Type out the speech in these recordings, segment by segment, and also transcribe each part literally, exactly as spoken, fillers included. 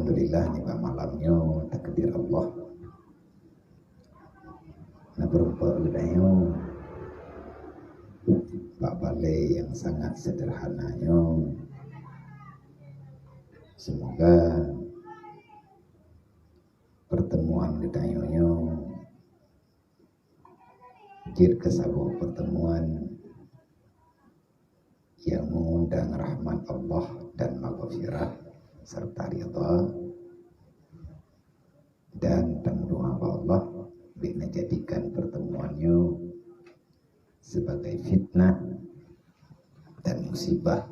Alhamdulillah, nibak malam nyoe takdir Allah. Na beureumpok geutanyoe bak balée nyang sangat seuderhana nyoe. Seumoga peurtemuan geutanyoe nyoe jeuet keu saboh peurtemuan nyang meungundang rahmat Allah dan maghfirah serta ridha, dan tameudoá bak Allah bèk neujadikan peurtemuan nyoe sibagai fitnah dan musibah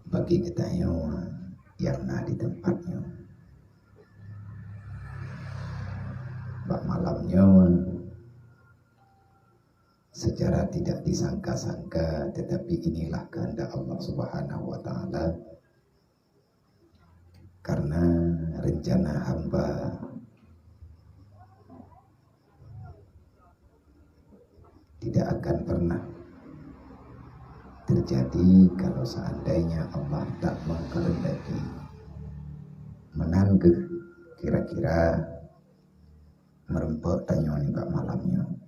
bagi geutanyoe nyang na di teumpat nyoe. Bak malam nyoe, secara tidak disangka-sangka, tetapi inilah kehendak Allah Subhanahu wa Ta'ala, karena rencana hamba tidak akan pernah terjadi kalau seandainya Allah tak mengkehendaki. Meunan geuh kira-kira meureumpok tanyoe nibak malam nyoe.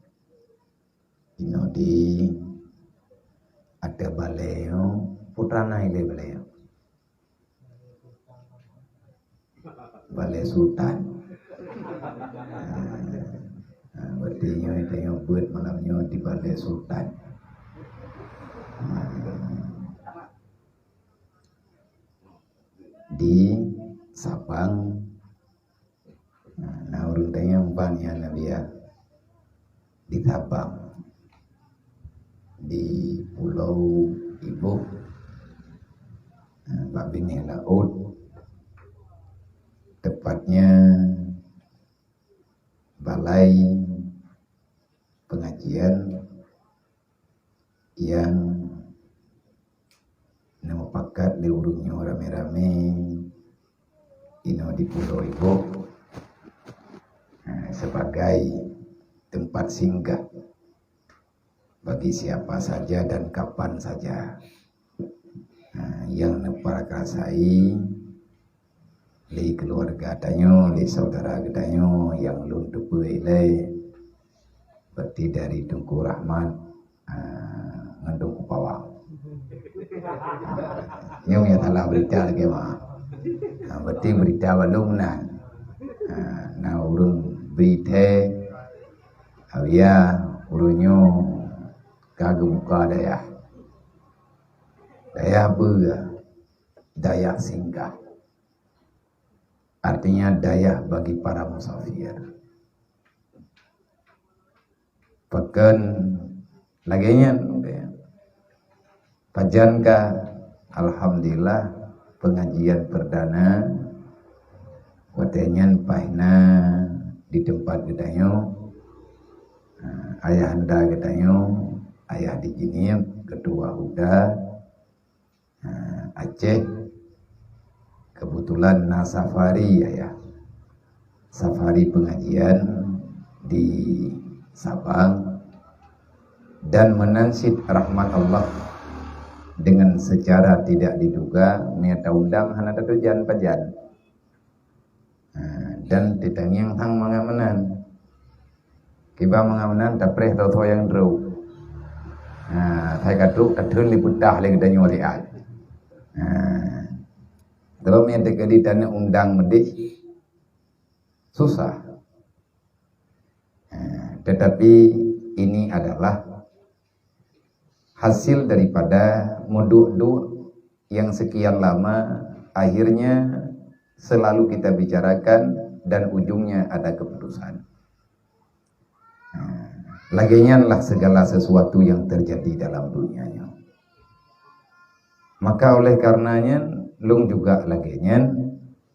Inoe di ateueh balée nyoe, putra na ilée balée nyoe. Balée Sultan. Ha, ha, berarti nyoe tanyoe beuet malam nyoe di Balée Sultan. Ha, di Sabang. Ha, na ureuëng tanyong ban nyan Nabiya di Sabang, di Pulo Iboh, ha, bak binéh laôt, tepatnya balai pengajian yang neumupakat lé ureuëng nyoe ramé-ramé inoe di Pulo Iboh, eh, sebagai tempat singgah bagi siapa saja dan kapan saja, eh, nyang neuparakasai lé keuluwarga tanyoe, lé syedara geutanyoe nyang lôn teupeue ilée, berarti dari Teungku Rahmat, ah, ngon Teungku Pawang. Ah, nyoe nyang salah beurita lagée meu'ah. Ah, berarti beurita bandum meunan. Ah, na ureuëng bri thée, Abiya, ureuëng nyoe ka geubuka dayah. Dayah beuh, dayah singgah. Artinya dayah bagi para musafir. Pakon lagée nyan? Pajan ka, alhamdulillah, pengajian perdana watée nyan paih na di teumpat geutanyoe, ayahanda geutanyoe, Ayah di Jeunieb, Ketua Huda, ha, Aceh, kebetulan na safari, Ayah. Safari pengajian di Sabang dan meunan cit rahmat Allah dengan secara tidak diduga, meunyo taundang hana tateujan pajan. Ha, dan teutangieng sang mangat meunan. Kiban mangat meunan tapreh soe-soe nyang trok. Ha, sai ka trok tatheun lé peutah lé geutanyoe lé ai. Ha. Teuma meunyo teukeudi taneuk undang meudeh, susah. Ha, tetapi ini adalah hasil daripada meuduek-duek yang sekian lama, akhirnya selalu kita bicarakan dan ujungnya ada keputusan. Nah, lagée nyan lah segala sesuatu yang terjadi dalam dunia nyoe. Maka oleh karenanya, lôn juga lagée nyan,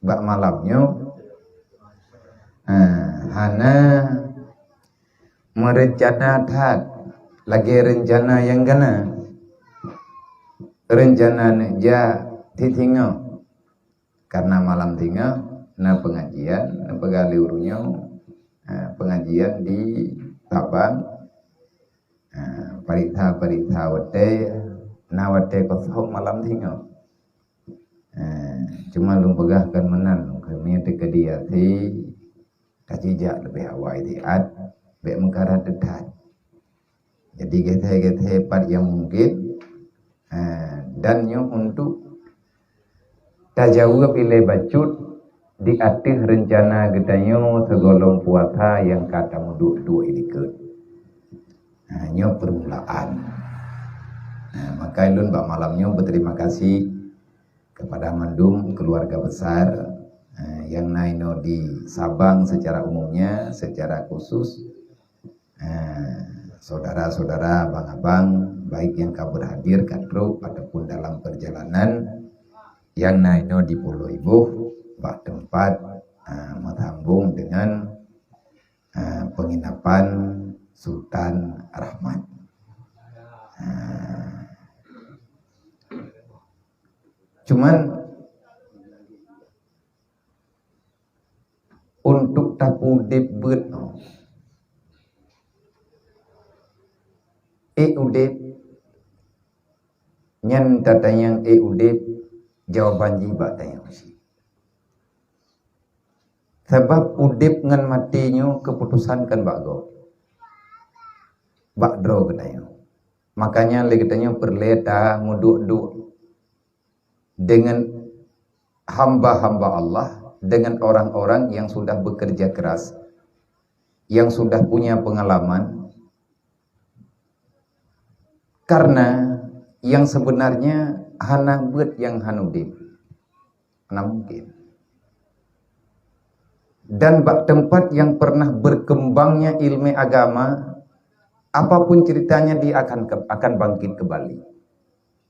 bak malam nyoe, ha, hana meurencana that lagée rencana nyang gana. Rencana neujak tieb singoh, karena malam singoh na pengajian, na peugah lé ureuëng nyoe, eh, pengajian di Sabang, eh, pareksa-pareksa watée, na watée kosong malam singoh. Eh, cuma lôn peugah kan meunan, kami teuka di até, tajijak leubeh awai siat, bèk meukarat that. Jadi gèt-gèt pat nyang mungkin, eh, dan nyoe untuk tajaweueb ilèe bacut di ateueh reuncana geutanyoe sigohlom puasa nyang ka tameuduek-duek i likot. Nah, nyoe peurmulaan. Nah, maka ulôn bak malam nyoe beuterima kasih kepada mandum keluarga besar, eh, nyang na inoe di Sabang secara umumnya, secara khusus, eh, saudara-saudara, abang-abang, baik nyang ka berhadir, ka trok, ataupun dalam perjalanan, nyang na inoe di Pulo Iboh, bak teumpat, eh, meusambong dengan, eh, penginapan Sultan Rahmat. Eh, cuman untuk tapeuudép beuet, oh. Ék udép, nyan tatanyong ék udép, jawaban jih bak tanyong cit. Sabab udép ngon maté nyoe keuputosan kon bak gob, bak droe geutanyoe. Makanya lé geutanyoe peureulée tameuduek-duek dengan hamba-hamba Allah, dengan orang-orang yang sudah bekerja keras, yang sudah punya pengalaman. Karena yang sebenarnya hana beuet nyang hana udép. Hana mungkin. Dan bak tempat yang pernah berkembangnya ilmu agama, apapun ceritanya, dia akan ke-, akan bangkit kembali.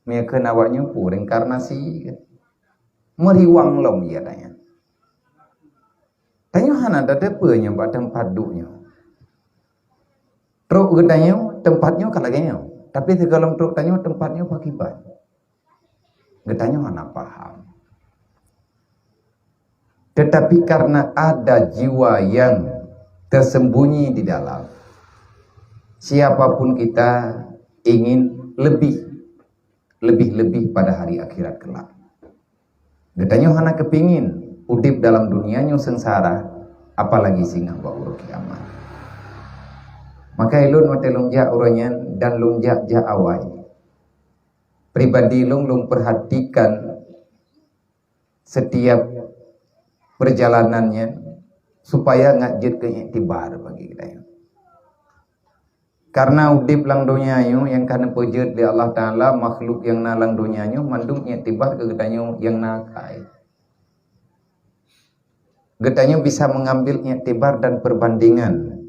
Meukheun awak nyoe peue reinkarnasi, meuriwang lom ya tanya. Tanyoe hana tateupeue nyoe bak teumpat duek nyoe. Trok geutanyoe, teumpat nyoe ka lagée nyoe. Tapi sigohlom trok tanyoe, teumpat nyoe pakriban. Geutanyoe hana paham. Tetapi karena ada jiwa yang tersembunyi di dalam, siapapun kita ingin lebih, lebih-lebih pada hari akhirat kelak. Geutanyoe hana keupingin udép dalam dunia nyoe seungsara, apalagi singoh bak uroe kiamat. Maka ulôn watée lôn jak uroe nyan dan lôn jak, jak awai. Pribadi lôn, lôn perhatikan setiap perjalanan nyan supaya ngat jeuet keu iktibar bagi geutanyoe. Karena udép lam donya nyoe nyang ka neupeujeuet lé Allah Taala, makhluk nyang na lam donya nyoe mandum iktibar keu geutanyoe nyang na akai. Geutanyoe bisa mengambil iktibar dan perbandingan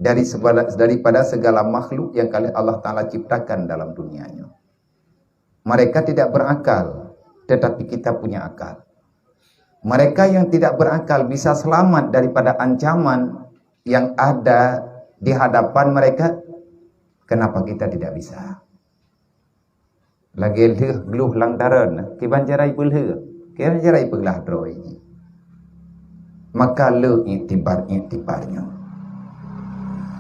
dari sebala-, daripada segala makhluk yang ka lheueh Allah Taala ciptakan dalam dunia nyoe. Mereka tidak berakal, tetapi kita punya akal. Mereka yang tidak berakal bisa selamat daripada ancaman yang ada di hadapan mereka. Kenapa kita tidak bisa? Lagée lheueh glôh lam daron, kiban cara ipeulheueh, kiban cara ipeuglah droe jih. Maka le iktibar-iktibar nyoe.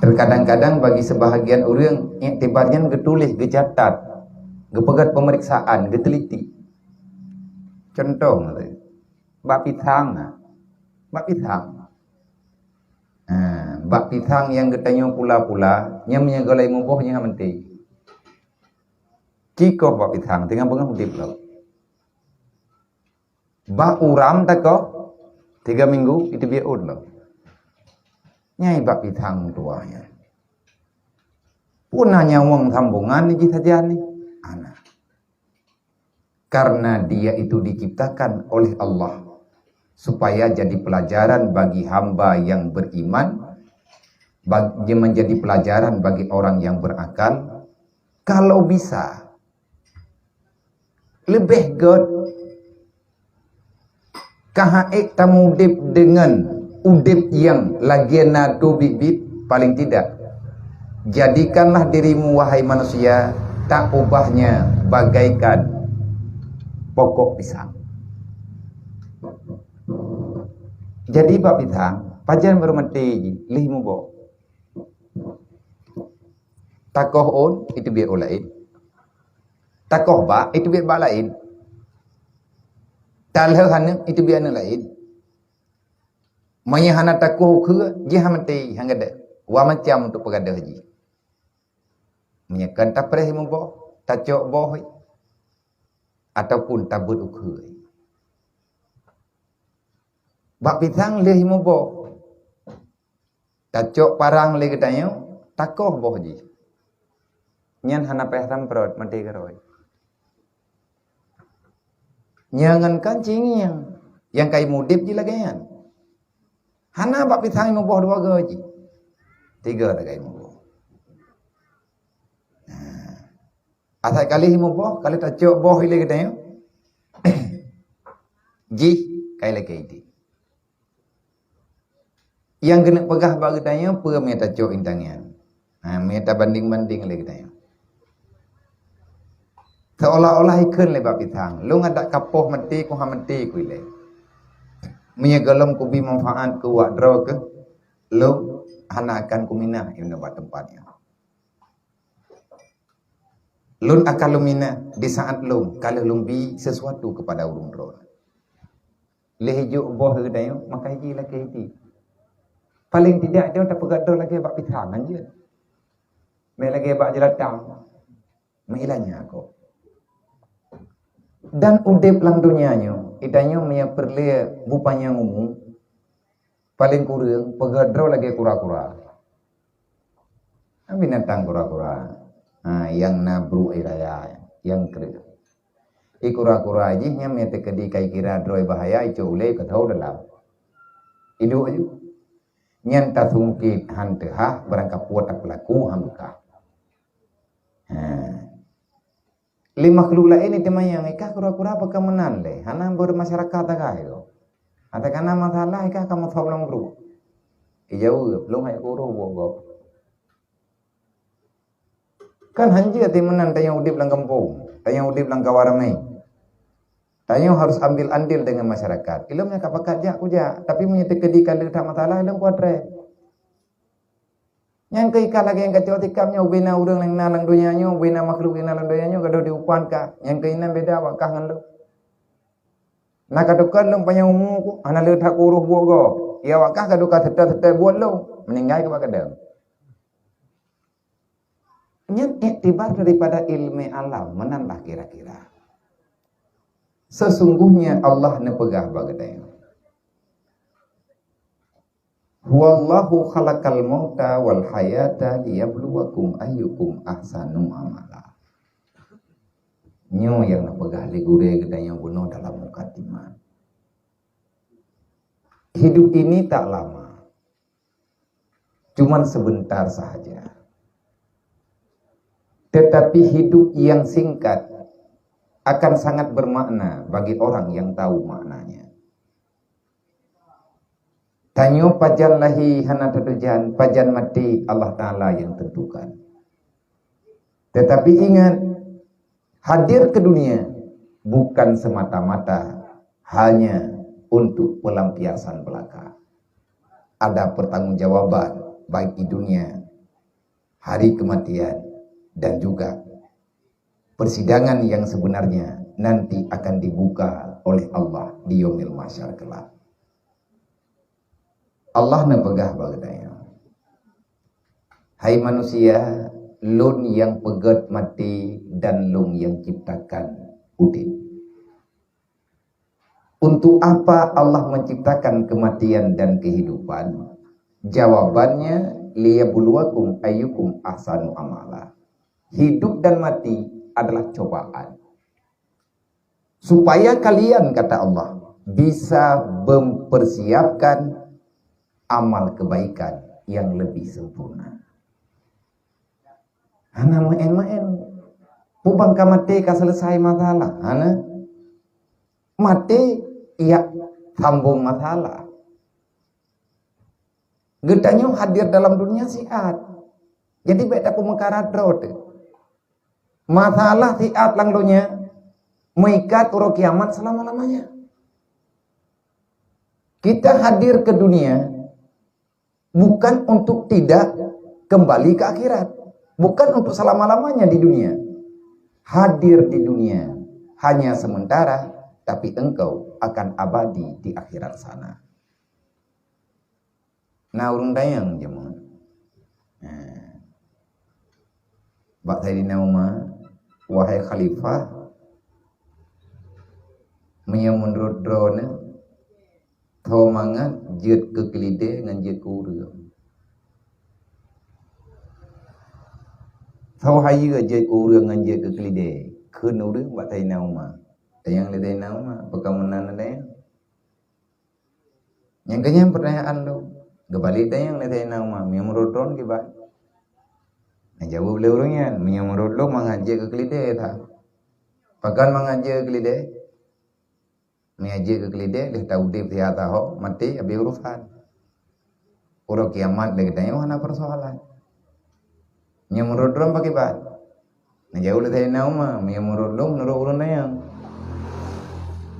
Terkadang-kadang bagi sebahagian ureuëng, iktibar nyan geutuléh, geucatat, geupeugét peumeriksaan, geuteliti. Contoh, bak pisang, bak pisang. Ha, bak pisang nyang geutanyoe pula-pula, nyan meunyoe gohlom muboh nyan meuntée. Cikoh bak pisang, teungoh beungoh udép lom. Bak uram takoh, tiga minggu, itu biet ôt lom. Nyai bak pisang tuah nyan. Puna nyawöng sambongan jih sajan ni. Ana. Karena dia itu diciptakan oleh Allah supaya jadi pelajaran bagi hamba yang beriman, bagi, menjadi pelajaran bagi orang yang berakal. Kalau bisa, leubeh gét ka hana ék tamudép deungon udép nyang lagée na teubiet-biet, paling tidak, jadikanlah dirimu, wahai manusia, tak ubahnya bagaikan pokok pisang. Jadi bak pisang, pajan beureumanti jih, lheueh muboh. Takoh ôn, itu biet ôn laén. Takoh bak, itu biet bak laén. Talheueh aneuk, itu bi aneuk laén. Meunyoe hana takoh ukeue, jih hana maté, hana gadôh. Wa macam untuk peugadôh jih. Meunyoe kan tapreh muboh, tacok boh, ataupun tabeuet ukeue. Bak pisang lheueh muboh. Tacok parang lé geutanyoe, takoh boh jih. Nyan hana payah samprot, maté keurôi. Nyan ngon kan cingieng, nyang kai mudeb jih lagée nyan. Hana bak pisang muboh dua goe jih. Tiga lagée muboh. Nah, asai kali muboh, kali tacok boh ilée geutanyoe. Jih kai lakée ideh. Nyang keuneuk peugah bak geutanyoe peue meunyoe tacok intangian. Ha, meunyoe tabanding-banding lé geutanyoe. Seolah-olah ikheun lé bak pisang, lôn adak kapoh maté, ku ha maté ku ilée. Meunyoe gohlom kubi manfaat keu wak droe keuh, lôn hana akan kuminah inoe bak teumpat nyoe. Lôn akan lôn minah di saat lôn ka lheueh lôn bi sesuatu kepada ureuëng droe. Lheueh jok boh geutanyoe, maka jih lakée ideh. Paling tidak, dia tapeugah droe lagée bak pisang hanjeuet. Meuh lagée bak jeulatang. Meuh ilanya kok. Dan udeb lam donya nyoe, geutanyoe meunyoe peureulée bupanyang umu, paling kureueng peugah droe lagée kura-kura. Binatang kura-kura. Ha, nyang na bruek raya, nyang kreueh. I kura-kura jih nyan meunyoe teukeudi kai kira droe bahaya, icok ulée keutho dalam. Iduek aju. Nyan tasungkét han teuhah, barang kapuet tapeulaku han beukah. Ha. Lé makhluk laén iteumanyong, "Ikah kura-kura pakon meunan lé? Hana beumasyarakat tagai kok. Atawa kana masalah ikah ka meusob lam grup?" Ijaweueb, "Lôn hai kurôh buet gob." Kan hanjeuet meunan tanyoe udeb lam gampông, tanyoe udeb lam kawan ramé. Tanyoe harus ambil andil dengan masyarakat. Ilôn nyang ka pakat jak, kujak. Tapi meunyoe teukeudi ka le that masalah, ilôn kuatré. Nyang keu ikah lagée nyang kacok sikap nyoe, ubena ureuëng nyang na lam donya nyoe, ubena makhluk nyang na lam donya nyoe, gadôh diupan kah. Nyang keu inan beda awak kah ngon lôn. Na ka tukon lôn panyang umu ku, hana le that kurôh buet gob. Ya awak kah gadôh ka seutôt-seutôt buet lôn, meuninggai keu bak gadôh. Nyan iktibar daripada ilmu alam, meunan lah kira-kira. Sesungguhnya Allah neupeugah bak geutanyoe, "Huwallahu khalaqal mauta wal hayata liyabluwakum ayyukum ahsanu amala." Nyoe nyang neupeugah lé gurée geutanyoe bunoe dalam mukadimah. Hidup ini tak lama, cuman sebentar sahaja. Tetapi hidup yang singkat akan sangat bermakna bagi orang yang tahu maknanya. Tanyoe pajan lahé hana tateujan, pajan maté Allah Taala yang tentukan. Tetapi ingat, hadir ke dunia bukan semata-mata hanya untuk pelampiasan belaka. Ada pertanggungjawaban baik di dunia, hari kematian, dan juga persidangan yang sebenarnya nanti akan dibuka oleh Allah di Yaumil Mahsyar kelak. Allah neupeugah bak geutanyoe, "Hai manusia, Lôn nyang peugét maté dan Lôn nyang ciptakan udeb." Untuk apa Allah menciptakan kematian dan kehidupan? Jawabannya, "Liyabluwakum ayyukum ahsanu amala." Hidup dan mati adalah cobaan. Supaya kalian, kata Allah, bisa mempersiapkan amal kebaikan yang lebih sempurna. Hana maén-maén. Peue ban ka maté ka selesai masalah? Hana. Maté, ya, sambung masalah. Geutanyoe hadir dalam dunia siat. Jadi, bék tapeumeukarat droe teuh. Masalah siat lam donya meuikat uroe kiamat selama-lamanya. Kita hadir ke dunia bukan untuk tidak kembali ke akhirat, bukan untuk selama-lamanya di dunia. Hadir di dunia hanya sementara, tapi engkau akan abadi di akhirat sana. Na ureuëng dayang jameun. Nah, bak Saidina Umar, "Wahai khalifah, meunyoe meunurot droeneuh, tho mangat jeuet keu keulidée ngon jeuet keu ureuëng." "Tho hayeue jeuet keu ureuëng ngon jeuet keu keulidée," kheun ureuëng bak Saidina Umar. Dayang lé Saidina Umar, "Pakon meunan dayang?" Nyang keunyan peutanyaan lôn. Geubalek dayang lé Saidina Umar, "Meunurot droen kiban?" Neujaweueb lé ureuëng nyan, "Meunurot lôn mangat jeuet keu keulidée that." "Pakon mangat jeuet keu keulidée?" "Meunyoe jeuet keu keulidée, lheueh ta udeb siat sahoe, maté, habéh urosan. Uroe kiamat lé geutanyoe hana peusoalan." "Meunurot droen pakriban?" Neujaweueb lé Saidina Umar, "Meunurot lôn, meunurot ureuëng dayang.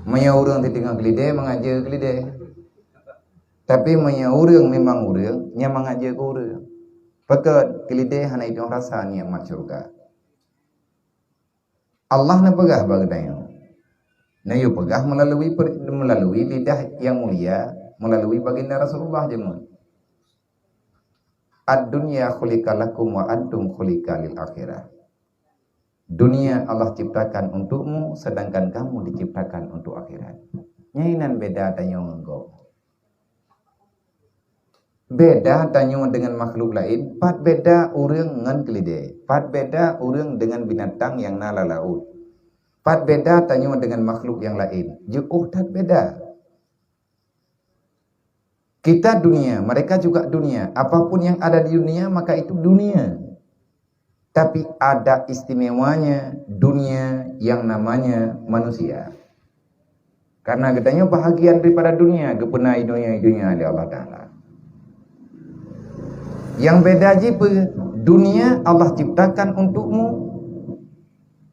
Meunyoe ureuëng teutinggai keulidée, mangat jeuet keu keulidée. Tapi meunyoe ureuëng memang ureuëng, nyan mangat jeuet keu ureuëng. Pakon keulidée hana jitueng rasa nikmat syurga." Allah neupeugah bak geutanyoe. Neuyue peugah meulalu per-, meulalu lidah nyang mulia, meulalu baginda Rasulullah jameun. "Ad-dunya khuliqa lakum wa antum khuliqa lil akhirah." Dunia Allah ciptakan untukmu, sedangkan kamu diciptakan untuk akhirat. Nyan inan beda tanyoe ngon gob. Beda tanyoe deungon makhluk laén, pat beda ureuëng ngon keulidée, pat beda ureuëng deungon binatang nyang na lam laôt. Pat beda tanyoe deungon makhluk nyang laén, jiôh that beda. Kita dunia, mereka juga dunia. Apapun yang ada di dunia, maka itu dunia. Tapi ada istimewanya dunia yang namanya manusia. Karena geutanyoe bahagian daripada dunia, geupeuna i dunia, i dunia lé Allah Taala. Yang beda jih peue? Dunia Allah ciptakan untukmu.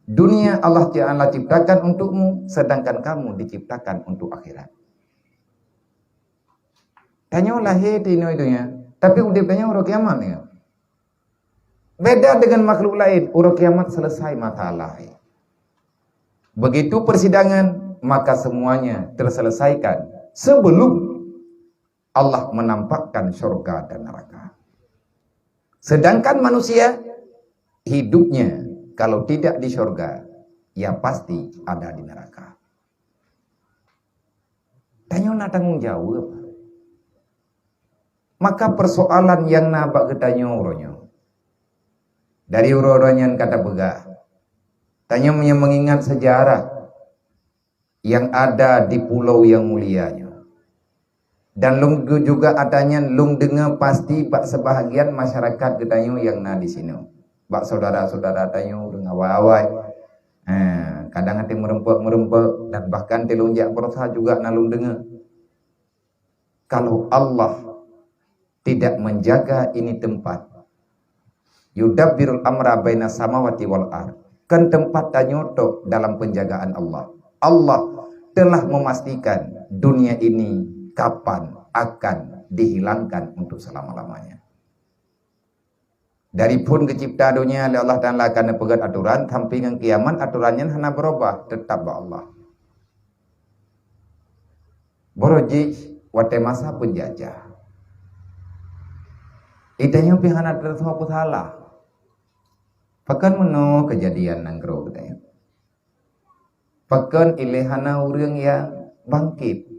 Dunia Allah Taala ciptakan untukmu, sedangkan kamu diciptakan untuk akhirat. Tanyoe lahé di inoe dunia, tapi udeb tanyoe uroe kiamat nyoe. Beda dengan makhluk lain, uroe kiamat selesai masalah. Begitu persidangan, maka semuanya terselesaikan sebelum Allah menampakkan syurga dan neraka. Sedangkan manusia hidupnya kalau tidak di syurga, ya pasti ada di neraka. Tanyoe na tanggong jaweueb. Maka persoalan nyang na bak geutanyoe uroe nyoe, dari uroe-uroe nyan ka tapeugah, tanyoe meunyoe meungingat seujarah nyang ada di pulo nyang mulia nyoe, dan lôn juga ata nyan lôn deungoe pasti bak seubahagian masyarakat geutanyoe nyang na di sinoe, bak syedara-syedara tanyoe ureuëng awai-awai. Ha, kadang até meurumpok-meurumpok dan bahkan até lôn jak beurasa juga na lôn deungoe. Kalau Allah tidak menjaga ini tempat, yudabbirul amra baina samawati wal ard, kan tempat tanyoe tok dalam penjagaan Allah. Allah telah memastikan dunia ini kapan akan dihilangkan untuk selama-lamanya. Dari phon geucipta donya lé Allah Taala ka neupeugét atoran, sampai ngon kiamat atoran nyan hana beurubah, teutap bak Allah. Baroe jih watée masa peunjajah, geutanyoe pih hana teutuha peusalah. Pakon meunoe keujadian nanggroe geutanyoe? Pakon ilée hana ureuëng nyang bangkét?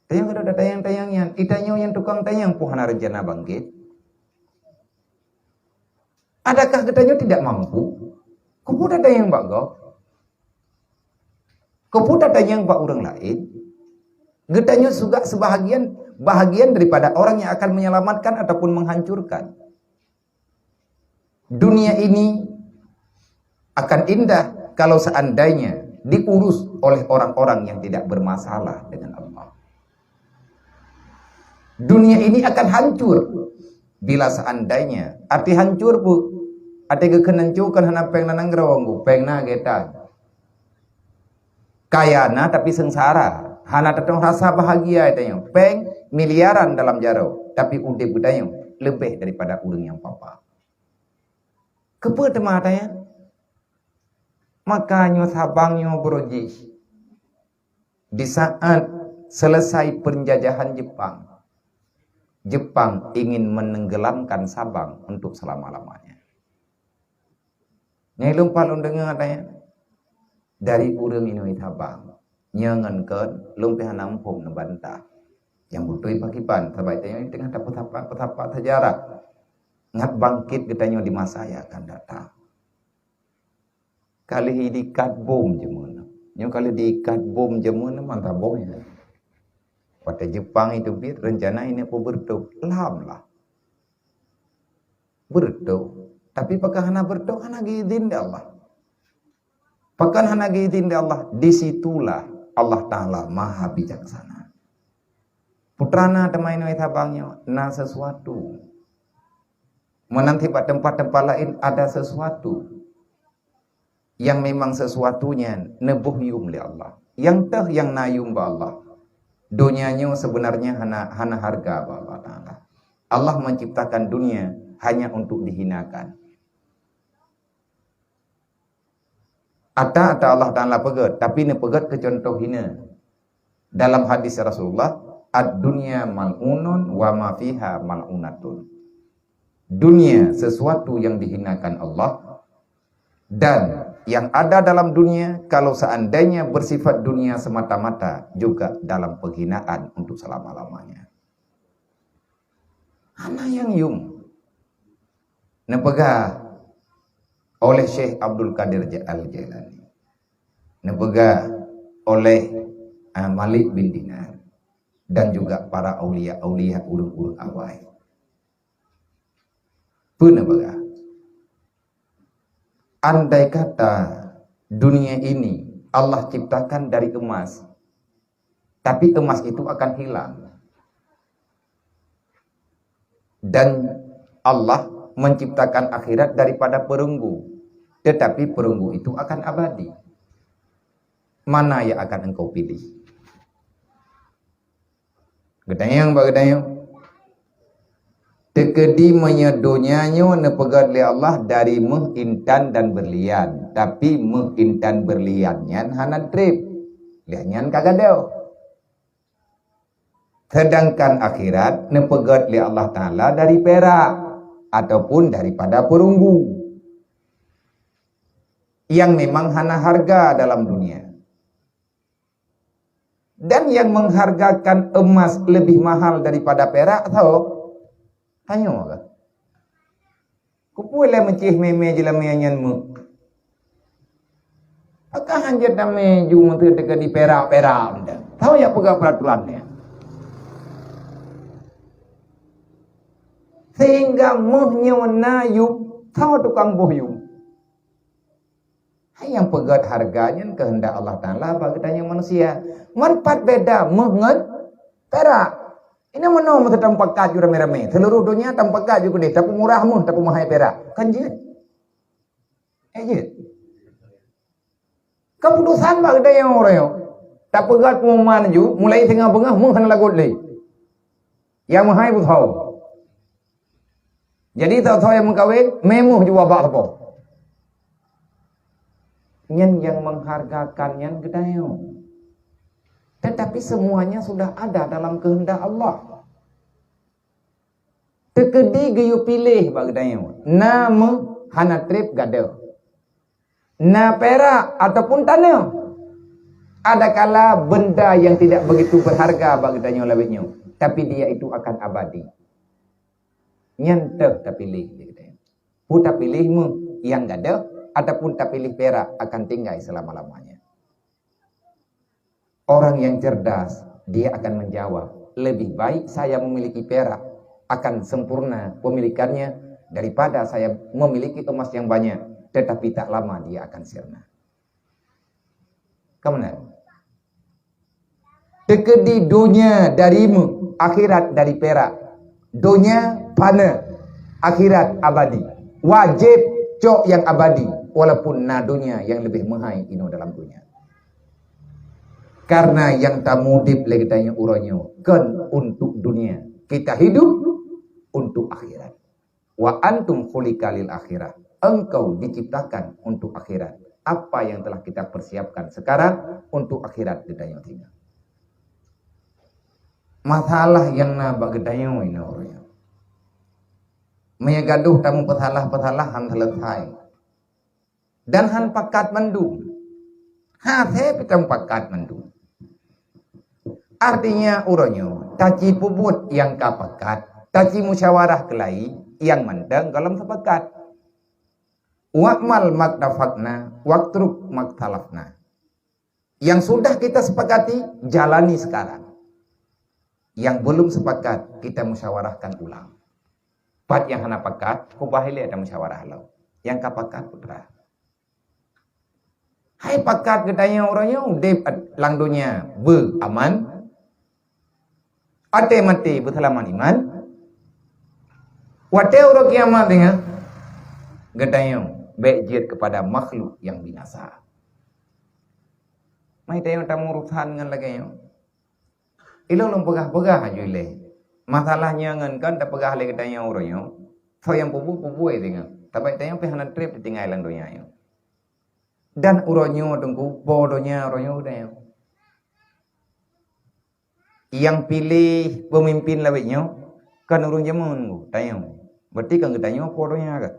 Tanyoe keudroe tatanyong-tanyong nyan, geutanyoe nyang tukang tanyong peue hana rencana bangkét? Adakah geutanyoe tidak mampu? Keupeue tatanyong bak gob? Keupeue tatanyong bak ureuëng laén? Geutanyoe juga sebahagian, bahagian daripada orang yang akan menyelamatkan ataupun menghancurkan. Dunia ini akan indah kalau seandainya diurus oleh orang-orang yang tidak bermasalah dengan Allah. Dunia ini akan hancur bila seandainya, arti hancur peue? Arti geukheun hancô kan hana péng lam nanggroe, péng na geutan. Kaya na tapi seungsara, hana tatong rasa bahagia geutanyoe. Péng miliaran dalam jaroe, tapi udeb geutanyoe leubeh daripada ureuëng nyang papa. Keupeue teuma tanyoe? Maka nyoe saban nyoe baroe jih, Di saat selesai penjajahan Jepang, Jepang ingin menenggelamkan Sabang untuk selama-lamanya. Nyang lôn pat lôn deungoe tanya dari ureuëng inong Sabang. Nyoe ngon kön lôn pih hana muphom neubantah. Nyang beutôi pakriban, sabab tanyoe teungoh tapeusapat-peusapat sejarah ngat bangkit geutanyoe di masa nyang akan datang. Ka lheueh diikat bom jameun. Nyoe ka lheueh diikat bom jameun mantap bom nyan. Watée Jepang itu biet rencana ini peubeureutoh. Lam lah. Beureutoh. Tapi pakon hana beureutoh, hana geuidhin lé Allah. Pakon hana geuidhin lé Allah, di situlah Allah Taala Maha Bijaksana. Putrana teuma inong Sabang nyoe na sesuatu. Meunan bak teumpat-teumpat laén ada sesuatu. Yang memang sesuatu nyan neuboh yum lé Allah. Nyang teuh nyang na yum bak Allah. Donya nyoe sebenarnya hana, hana harga bak Allah Taala. Allah menciptakan dunia hanya untuk dihinakan. Ata-ata Allah Taala peugét, tapi neupeugét keu contoh hina. Dalam hadis Rasulullah, "Ad-dunya mal'unun wa ma fiha mal'unatun." Dunia sesuatu yang dihinakan Allah, dan yang ada dalam dunia, kalau seandainya bersifat dunia semata-mata, juga dalam penghinaan untuk selama-lamanya. Hana nyang yum. Neupeugah oleh Syekh Abdul Qadir Ja-, Al-Jailani. Neupeugah oleh, ah, Malik bin Dinar dan juga para aulia-aulia, ureuëng-ureuëng awai. Peue neupeugah? Andai kata dunia ini Allah ciptakan dari emas, tapi emas itu akan hilang. Dan Allah menciptakan akhirat daripada perunggu, tetapi perunggu itu akan abadi. Mana yang akan engkau pilih? Geutanyong bak geutanyong. Teukeudi meunyoe donya nyoe neupeugét lé Allah dari méuh intan dan berlian, tapi méuh intan berlian nyan hana treb, lheueh nyan ka gadôh. Sedangkan akhirat neupeugét lé Allah Taala dari perak ataupun daripada perunggu yang memang hana harga dalam dunia. Dan yang menghargakan emas lebih mahal daripada perak, tho? Tanyoe kah? Keupeue lé meucéh mé-mé jeulamé nyan méuh? Pakon hanjeuet damé ju meuteue teuka di perak-perak mantong? Tho nyang peugah peraturan nyan. Sehingga méuh nyoe na yum, tho tukang boh yum. Hai nyang peugét hareuga nyan keuheundak Allah Taala bak geutanyoe manusia. Ngon pat beda méuh ngon perak. Inoe meunoe meuteutang pakat ju ramé-ramé, seuluruh donya tang pakat ju keudeh, tapeumurah méuh, tapeumahai perak. Kan jeuet? Eh, jeuet. Keuputosan bak geutanyoe uroe nyoe. Tapeugét pengumuman ju, mulai singoh beungoh méuh hana lagot lé. Nyang meuhai beusoe. Jadi, soe-soe nyang meukawen, mé méuh ju babah sapo. Nyan nyang menghargakan nyan geutanyoe. Tetapi semuanya sudah ada dalam kehendak Allah. Teukeudi geuyue piléh bak geutanyoe, na méuh hana treb gadôh. Na perak ataupun tanoh. Adakala benda yang tidak begitu berharga bak geutanyoe lawét nyoe, tapi dia itu akan abadi. Nyan teuh tapiléh lé geutanyoe. Peue tapiléh méuh, nyang gadôh ataupun tapiléh perak akan tinggai selama-lamanya. Orang yang cerdas, dia akan menjawab, "Lebih baik saya memiliki perak, akan sempurna pemilikannya, daripada saya memiliki emas yang banyak, tetapi tak lama dia akan sirna." Ka meunan? Teukeudi donya dari méuh, akhirat dari perak. Donya fana, akhirat abadi. Wajéb cok nyang abadi, walaupun na donya nyang leubeh meuhai inoe dalam donya. Karena nyang tamuudeb lé geutanyoe uroe nyoe kon untuk dunia. Kita hidup untuk akhirat. "Wa antum khuliqa lil akhirah." Engkau diciptakan untuk akhirat. Apa yang telah kita persiapkan sekarang untuk akhirat geutanyoe singoh. Masalah nyang na bak geutanyoe inoe uroe nyoe. Meunyoe gadoh tameupesalah-pesalah han seuleusoe. Dan han pakat mandum. Hase pih tameupakat mandum. Artinya uroe nyoe taci peubuet nyang ka pakat, taci musyawarah keulai nyang mantong gohlom sepakat. Wa'mal maktafakna, watruk maktalafna. Yang sudah kita sepakati, jalani sekarang. Yang belum sepakat, kita musyawarahkan ulang. Pat nyang hana pakat, kubah ilée dan musyawarah lom. Nyang ka pakat putra. Hai pakat geutanyoe uroe nyoe udeb lam donya beu aman, até maté beuseulamat iman. Watée uroe kiamat deungoe, geutanyoe bék jeuet keupada makhluk nyang binasa. Mai tanyoe tamurusan ngon lagée nyoe. Ilong lôn peugah-peugah aju ilée. Masalah nyoe ngon kon tapeugah lé geutanyoe uroe nyoe. Soe nyang peubuet-peubuet deungoe. Tapi tanyoe pih hana treb teutinggai lam donya nyoe. Dan uroe nyoe teungku po donya uroe nyoe geutanyoe. Nyang piléh peumimpin lawét nyoe kon ureuëng jameun tanyoe. Berarti kon geutanyoe po donya kan.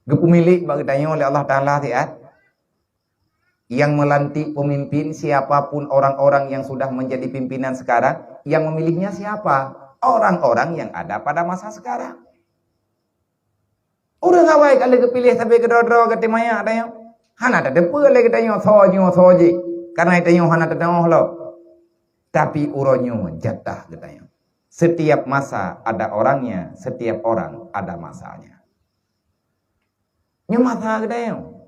Geupeumilék bak geutanyoe lé Allah Taala siat. Yang melantik pemimpin, siapapun orang-orang yang sudah menjadi pimpinan sekarang, yang memilihnya siapa? Orang-orang yang ada pada masa sekarang. Ureuëng awai ka lheueh geupiléh sabe keudroe-droe geuti manyak tanyoe. Hana tateupeue lé geutanyoe soe nyoe soe jih, karena tanyoe hana teudeungoe lom. Tapi uroe nyoe jatah geutanyoe. Setiap masa ada orangnya, setiap orang ada masanya. Nyoe masa geutanyoe.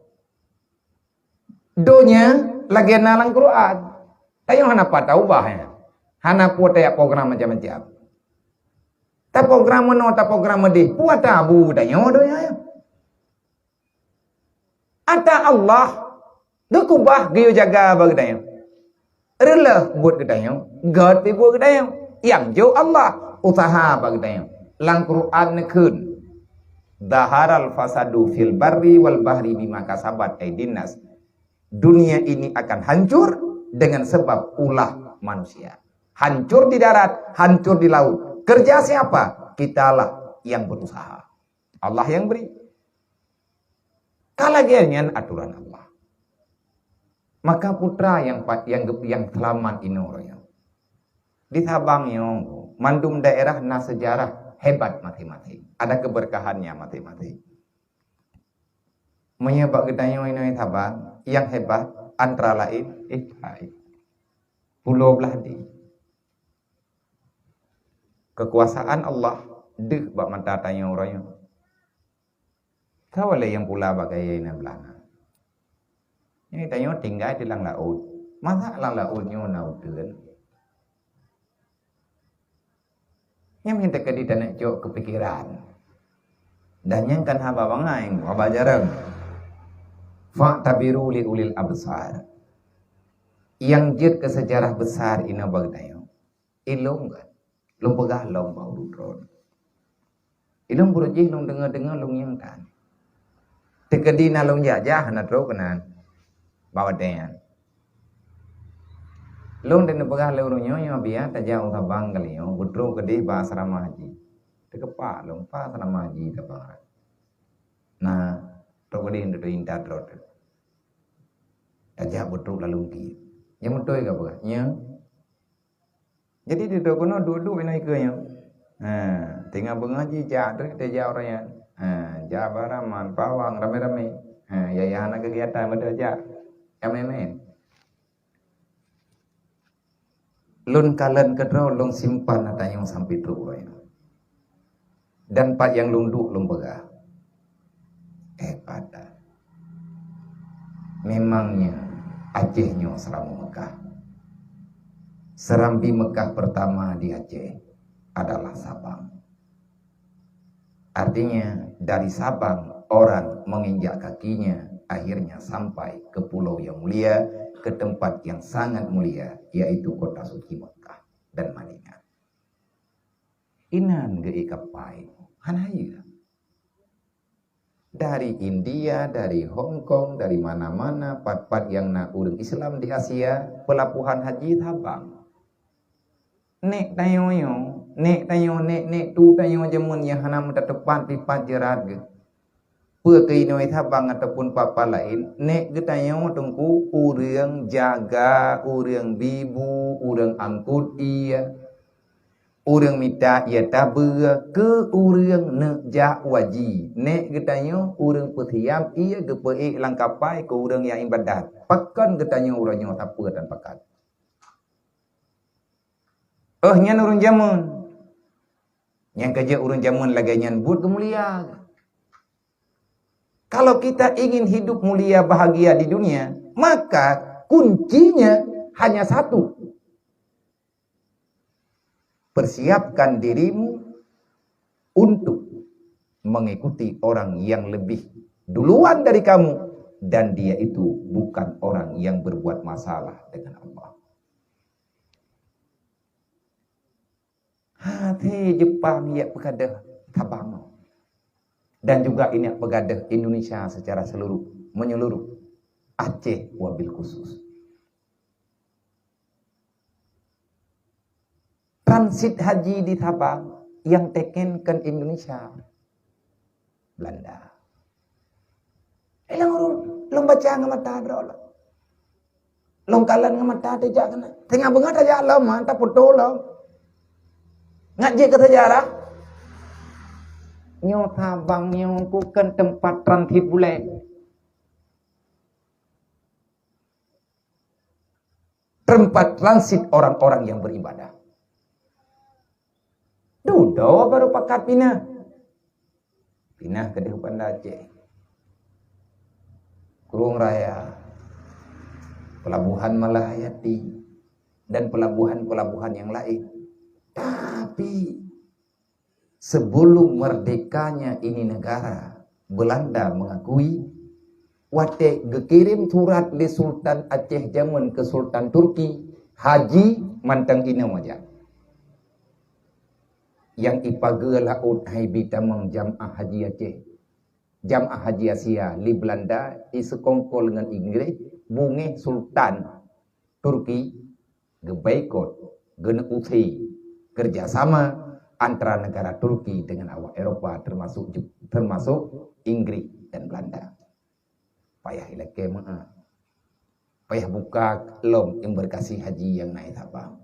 Donya lagée na lam Quran. Tanyoe hana pat taubah nyan. Hana peue tajak program macam-macam. Taprogram meunoe, taprogram meudeh, peue tabu geutanyoe donya nyan. Ata Allah geukubah geuyue jaga bak geutanyoe. Reuloh buet geutanyoe, gét pih buet geutanyoe. Nyang jok Allah, usaha bak geutanyoe. Lam Quran neukheun, "Zaharal fasadu fil barri wal bahri bima kasabat aidin nas." Dunia ini akan hancur dengan sebab ulah manusia. Hancur di darat, hancur di laut. Kerja siapa? Kitalah yang berusaha. Allah yang beri. Ka lagée nyan aturan Allah. Maka putra nyang pat nyang geup nyang seulamat inoe uroe nyoe. Di Sabang nyoe mandum daerah na sejarah hebat masing-masing. Ada keberkahannya masing-masing. Meunyoe bak geutanyoe inoe Sabang nyang hebat antara lain, eh, hai. Pulo Blah Di. Keukuasaan Allah deuh bak mata tanyoe uroe nyoe. Ka walée nyang pula bak gaya inan beulana. Nyoe tanyoe tinggai di lam laôt. Masa lam laôt nyoe na uteuen? Nyang meunteuka di taneuk cok keupikiran. Dan nyang kan haba bangai, haba jarang. Fa'tabiru li ulil absar. Nyang jeuet keu sejarah besar inoe bak geutanyoe. Ilong kan. Lôn peugah lom bak ureuëng droe. Ilong buroe jih lôn deungoe-deungoe lôn nyang tan. Teukeudi na lôn jak-jak hana trok keunan. Bak watée nyan. Lôn dan neupeugah lé ureuëng nyoe, nyoe biya tajak u Sabang kali nyoe, beutrok keudeh bak asrama haji. Teukeupak lôn, "Pat asrama haji Sabang?" "Na, trok keudeh ndoe intat rot." Tajak beutrok lalong ki. Nyang beutôi ka peugah, "Nyoe." Jadi di droe keunoe duek-duek inoe ikeue nyoe. Ha, teungoh beungoh jijak tu teuh jak ureuëng nyan. Ha, jak Baraman, Pawang, ramé-ramé. Ha, ya, ya hana kegiatan beutôi jak. Ramé-ramé. Lôn kalon keudroe lôn simpan ata nyoe sampai trok uroe nyoe. Dan pat nyang lôn duek lôn peugah, "Eh, pada. Memangnya Aceh nyoe seuramoe Mekah. Serambi Mekah pertama di Aceh adalah Sabang." Artinya, dari Sabang orang menginjak kakinya akhirnya sampai ke pulau yang mulia, ke tempat yang sangat mulia, yaitu kota suci Mekah dan Madinah. Inan geuikat pai, hana hayeu. Dari India, dari Hong Kong, dari mana-mana, pat-pat nyang na ureuëng Islam di Asia, peulapohan haji Sabang. Nek tanyoe nyoe, nek tanyoe, nek-nek tu tanyoe jameun nyang hana meutateupat sifat jeurat geuh. Peue keu inong Sabang ataupun papa laén, nek geutanyoe teungku ureuëng jaga, ureuëng bibu, ureuëng angkut ié, ureuëng mita ié tabeue keu ureuëng neujak waji. Nek geutanyoe ureuëng peusiab ié geupeuék lam kapai keu ureuëng nyang ibadat. Pakon geutanyoe uroe nyoe sapeue dan pakat? Oh, nyan ureuëng jameun. Nyang ka jeuet ureuëng jameun lagée nyan buet geumulia. Kalau kita ingin hidup mulia bahagia di dunia, maka kuncinya hanya satu. Persiapkan dirimu untuk mengikuti orang yang lebih duluan dari kamu, dan dia itu bukan orang yang berbuat masalah dengan Allah. Hati Jepang yak peugah Sabang. Dan juga ini peugah Indonesia secara seluruh, menyeluruh. Aceh wabil khusus. Transit haji di Sabang yang teken kan Indonesia. Belanda. Eh, lôn, lôn baca ngon mata droe lôn. Lôn kalon ngon mata teuh jak keunan. Teungoh beungoh tajak lom, ha, tapoto lom. Ngat jeuet keu sejarah. Nyoe Sabang nyoe kon teumpat transit bulèe. Teumpat transit orang-orang yang beribadah. Dudoe baru pakat pinah. Pinah keudeh u Banda Aceh. Krueng Raya, Pelabuhan Malahayati, dan pelabuhan-pelabuhan yang lain. Tapi, sebelum merdekanya ini negara, Belanda mengakui, watèe geukirém surat lé Sultan Aceh jameun keu Sultan Turki, haji mantong inoe jak. Nyang ipageue laôt hai bi tamong jamaah haji Aceh. Jamaah haji Asia lé Belanda iseukongkol ngon Inggréh, beungéh Sultan Turki geuboikot, geuneuk use keurjasama antara negara Turki dengan awak Eropa, teumasok Jep-, teumasok Inggréh dan Belanda. Payah ilakée meu'ah. Payah buka lom embarkasi haji nyang na i Sabang.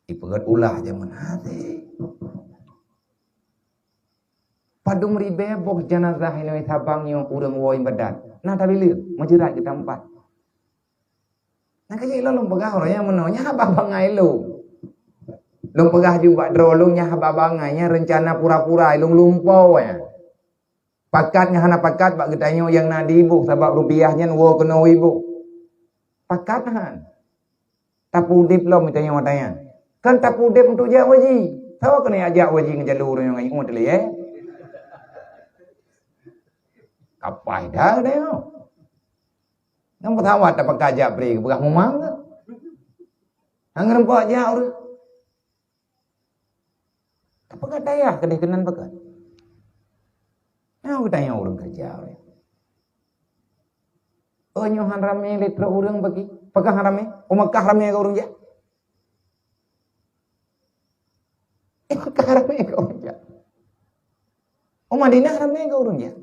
Ipeugét ulah jameun hase. Padum ribée boh jeunazah inoe Sabang nyoe ureuëng woe ibadat. Na tabileue, meujeurat geutampat. Nyang ka jeuet lôn peugah uroe nyoe meunoe, nyan haba bangai lôn. Lôn peugah ju bak droe lôn nyan haba bangai, nyan reuncana pura-pura lôn lumpoe nyan. Pakat ngon hana pakat bak geutanyoe nyang na di iboh, sabab rupiah nyan woe keunoe iboh. Pakat han. Tapeudeb lom tanyoe watée nyan. Kan tapeudeb untuk jak haji. Sawa keuneuk jak haji ngon jalur nyang ngon ié teuh lé, eh? Kapai dah geutanyoe. Nyang pesawat tapakat jak pri, peugah mumang ke? Hang reumpok jak ureuëng. Tapeugah dayah keudeh keunan pakat. Nyang geutanyoe ureuëng keureuja ureuëng. Oh, nyoe han ramé lé trok ureuëng bagi. Pakon han ramé? U Makkah ramé keu ureuëng jak. U Makkah ramé keu ureuëng jak. U Madinah ramé keu ureuëng jak.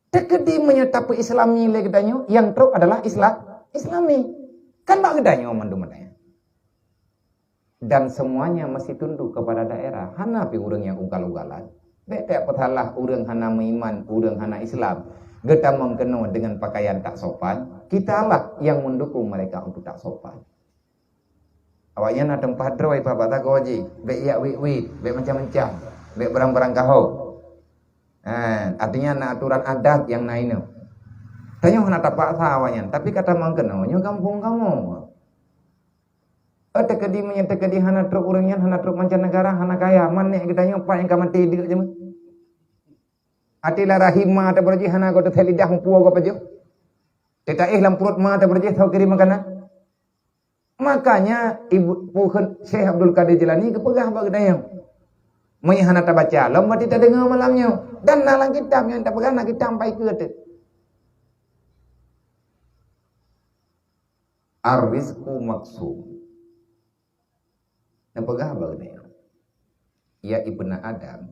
Teukeudi meunyoe tapeu-Islami lé geutanyoe, nyang trok adalah Islam, Islami. Kan bak geutanyoe mandum nyan. Dan semuanya masih tunduk kepada daerah. Hana pi ureuëng nyang ugal-ugalan. Bék peusalah ureuëng hana meuiman, ureuëng hana Islam. Geutamong keunoe dengan pakaian tak sopan, kitalah yang mendukung mereka untuk tak sopan. Awaknyan na teumpat droe bak tagoe jih, bék jak wit-wit, bék macam-macam, bék barang-barang kahô. Ha, artinya na aturan adat nyang na inoe. Tanyoe hana tapaksa awaknyan, tapi ka tamong keunoe nyoe gampông kamoe. Oh, teukeudi meunyoe teukeudi hana trok ureuëng nyan, hana trok mancanegara, hana kaya, man nek geutanyoe pat nyang ka maté deuk jameun. Até lara hima tabeureuji hana goe teuthée lidah muphue goe pajoh. Teuka éh lam pruet ma tabeureuji soe kirém makanan. Makanya ibu puheuet Syekh Abdul Qadir Jilani geupeugah bak geutanyoe, meunyoe hana tabaca lom, berarti tadeungoe malam nyoe. Dan na lam kitab nyang tapeugah na kitab pai keue teuh. Ar-rizqu maqsum. Neupeugah bak geutanyoe, "Ya ibna Adam,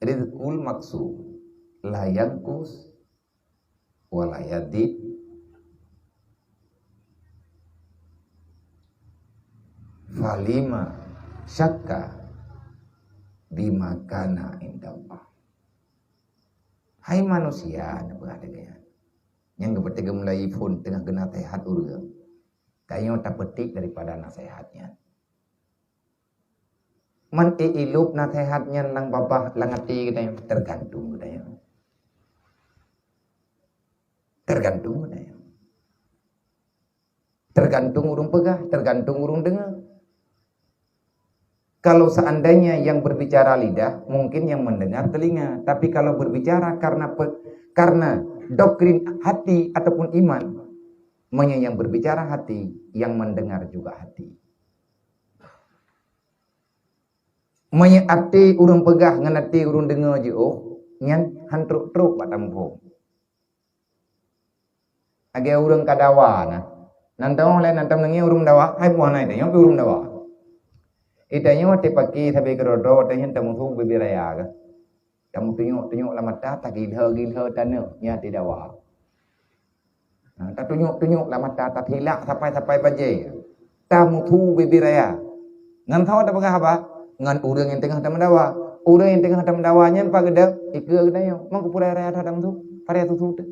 rizqul maqsum, la yanqus wa la yazid, falima syakka bima kana indallah." Hai manusia, neupeugah lagée nyan, nyang geupeuteuguh mulai phon teungoh geunaseuhat ureuëng, tanyoe tapeutik daripada naseuhat nyan. Man ék ilôb naseuhat nyan lam babah, lam até geutanyoe, teugantung geutanyoe. Teugantung geutanyoe. Teugantung ureuëng peugah, teugantung ureuëng deungoe. Kalau seandainya yang berbicara lidah, mungkin yang mendengar telinga. Tapi kalau berbicara karena pe-, karena doktrin hati ataupun iman, meunyoe yang berbicara hati, yang mendengar juga hati. Meunyoe até ureuëng peugah ngon até ureuëng deungoe jiôh, nyan han trok-trok bak tamuphom. Lagée ureuëng ka dawa na. Nan teuh lé nan teuh neungieng ureuëng dawa, hai buah na itanyoe pih ureuëng dawa. Itanyoe watée paki sabe keudroe-droe watée nyan tamusu bibir raya ka. Tamutunyok-tunyok lam mata, tagilhe-gilhe tanoh, nyan até dawa. Nah, tatunyok-tunyok lam mata, tathilak sapai-sapai bajée. Tamusu bibir raya. Ngon soe tapeugah haba? Ngon ureuëng nyang teungoh tameudawa. Ureuëng nyang teungoh tameudawa nyan pat geuda? Ikeue geutanyoe. Meukeue pura raya that tamusu? Pare susu teuh.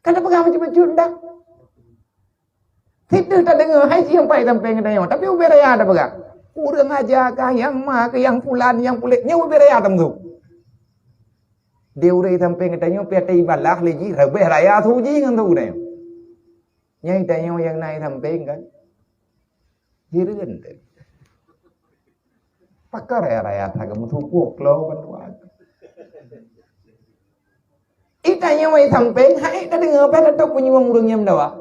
Ka tapeugah macam-macam dah. Situ tadeungoe hai siang pai sampai geutanyoe. Tapi ubé raya tapeugah. Ureuëng aja kah, nyang ma kah, nyang pulan, nyang puléh, nyoe ubé raya tamusu. Di ureuëng sampai geutanyoe, pi até ibalah lé jih, reubeh raya su jih ngon su geutanyoe. Nyang tanyoe nyang na i sampéng kan. Hireuen teuh. Pakon raya-raya that geumeusupoh klo ban tuan. I tanyoe i sampéng, hai ka deungoe, bah tatôp punyueng ureuëng nyang meudawa.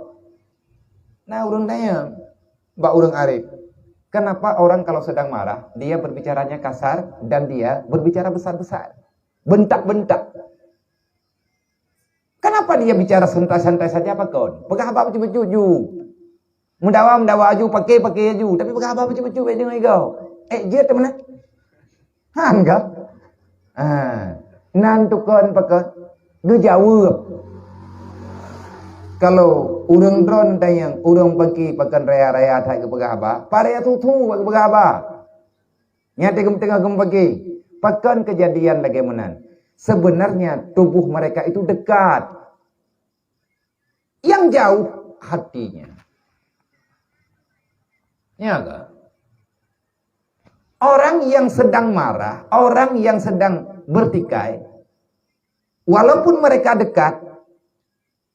Na ureuëng tanyong bak ureuëng arif, "Kenapa orang kalau sedang marah, dia berbicaranya kasar dan dia berbicara besar-besar, bentak-bentak?" Kenapa dia bicara santai-santai saja pakon? Peugah haba bacut-bacut ju. Meudawa-meudawa ju, paké-paké ju, tapi peugah haba bacut-bacut bék deungoe igoe. Eh, jeuet teuma na? Han ka? Ha. Nan tukon pakon? Geujaweueb. Kalau ureuëng droe tanyong, ureuëng paki pakon raya-raya that geupeugah haba, paraya tutue geupeugah haba. Nyan teungoh-teungoh geumeupaké. Pakon keujadian lagée meunan? Sebenarnya tubuh mereka itu dekat. Yang jauh hatinya. Ya kan? Orang yang sedang marah, orang yang sedang bertikai, walaupun mereka dekat,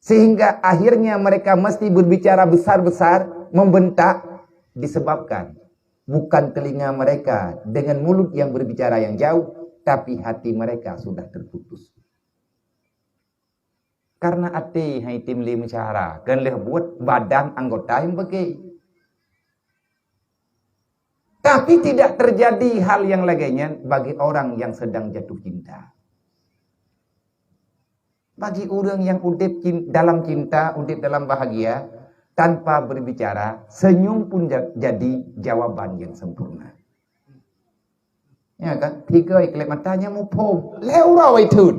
sehingga akhirnya mereka mesti berbicara besar-besar, membentak, disebabkan bukan telinga mereka dengan mulut yang berbicara yang jauh, tapi hati mereka sudah terputus. Karena até hai tem lé meusyara, kan lheueh buet badan anggota nyang beugé. Tapi tidak terjadi hal yang lagée nyan bagi orang yang sedang jatuh cinta. Bagi ureuëng nyang udeb cin-, dalam cinta, udeb dalam bahagia, tanpa berbicara, senyum pun ja-, jadi jawaban yang sempurna. Ya kan? Tiga iklep mata nyang muphom. Lhée uroe waithun.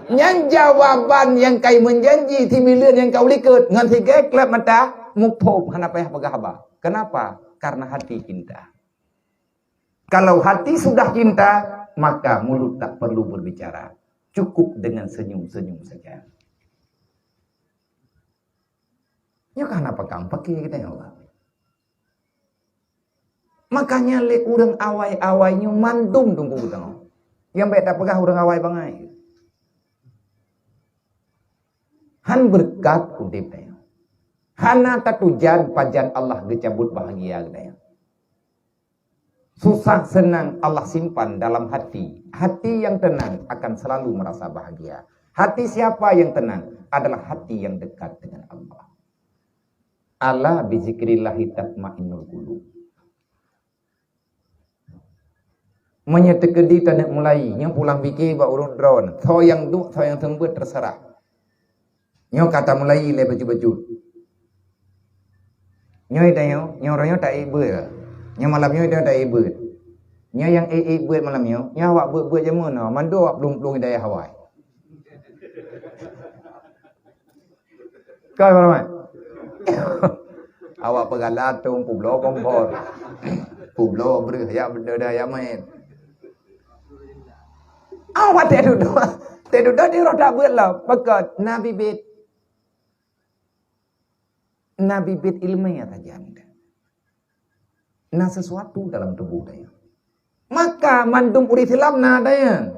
Nyan jawaban nyang kai meunjanji, simileuen nyang ka ulikot. Ngon tiga iklep mata muphom, hana payah peugah haba. Kenapa? Karena hati cinta. Kalau hati sudah cinta, maka mulut tak perlu berbicara. Cukup dengan senyum-senyum saja. Nyoe ka hana pakam paké geutanyoe. Makanya lé ureuëng awai-awai nyoe mandum teungku geutanyoe. Nyang bék tapeugah ureuëng awai bangai. Han beureukat udeb tanyoe. Hana tatujan pajan Allah geucabut bahagia geutanyoe. Susah senang Allah simpan dalam hati. Hati yang tenang akan selalu merasa bahagia. Hati siapa yang tenang adalah hati yang dekat dengan Allah. Ala bizikrillahi tatmainnul qulub. Meunyoe teukeudi taneuk mulai, nyoe pulang pike bak ureuëng droe, soe nyang duek, soe nyang seumeubeuet, terserah. Nyoe ka tamulai lé bacut-bacut. Nyoe tanyoe, nyoe uroe nyoe taék beuet. Nyoe malam nyoe tanyoe taék beuet. Nyoe nyang ék-ék beuet malam nyoe, nyoe awak beuet-beuet jameun nyoe, mandum awak plueng-plueng di dayah awai. Kon, Mak Rahmat? Awak peugala tong peubloe kompor. Peubloe breueh, yak beudôh yak maén. Awak teududoe, teududoe di roh dak beuet lom. Pakon? Na bibit. Na bibit ileumèe sajan. Na sesuatu dalam tuboh tanyoe. Maka mandum ureueng Islam na daya.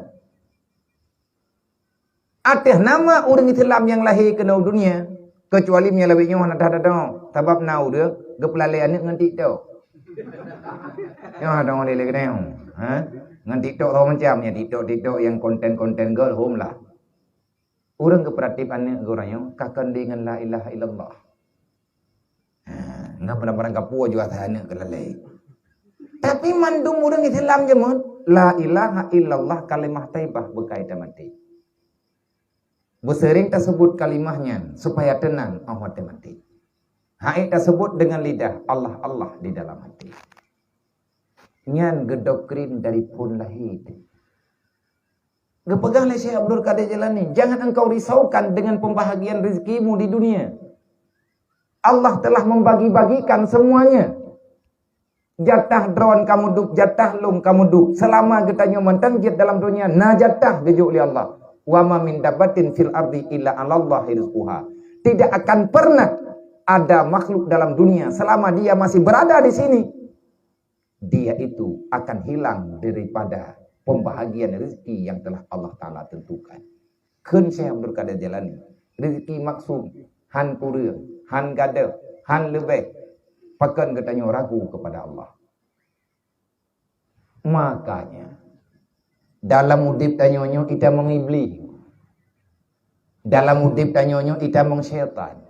Ateueh nama ureueng Islam nyang lahé keunoe dunia, keucuali meunyoe lawét nyoe hana that-that, sabab na ureueng geupeulalé aneuk ngon TikTok. Nyoe hana lé-lé keunoe, ha? Ngon TikTok macam-macam, ya, TikTok, TikTok nyang konten-konten girl home lah. Ureueng geupeuratéb aneuk geuh uroe nyoe ka keundi ngon la ilaha illallah. Ha, ngon barang-barang kapue jua asai aneuk keulalé. Tapi mandum ureueng Islam jameun, la ilaha illallah kalimah thaibah beukai tamaté. Beuseuring taseubut kalimah nyan supaya teunang óh watèe maté. Hana taseubut deungon lidah Allah, Allah di dalam até. Nyan geudoktrin dari phon lahé. Geupeugah lé Syekh Abdul Qadir Jailani, "Jangan engkau risaukan dengan pembahagian rezekimu di dunia. Allah telah membagi-bagikan semuanya. Jatah droen kamoe duek, jatah lôn kamoe duek. Selama geutanyoe mantong jeuet dalam dunia, na jatah geujok lé Allah. Wa ma min dabbatin fil ardi illa 'alallahi rizquha." Tidak akan pernah ada makhluk dalam dunia selama dia masih berada di sini, dia itu akan hilang daripada pembahagian rezeki yang telah Allah Taala tentukan. Kheun Syekh Abdul Qadir Jailani, rezeki maksum, han kureueng, han gadôh, han leubeh, pakon geutanyoe ragu kepada Allah. Makanya, dalam udeb tanyoe nyoe itamong iblih. Dalam udeb tanyoe nyoe itamong syaitan.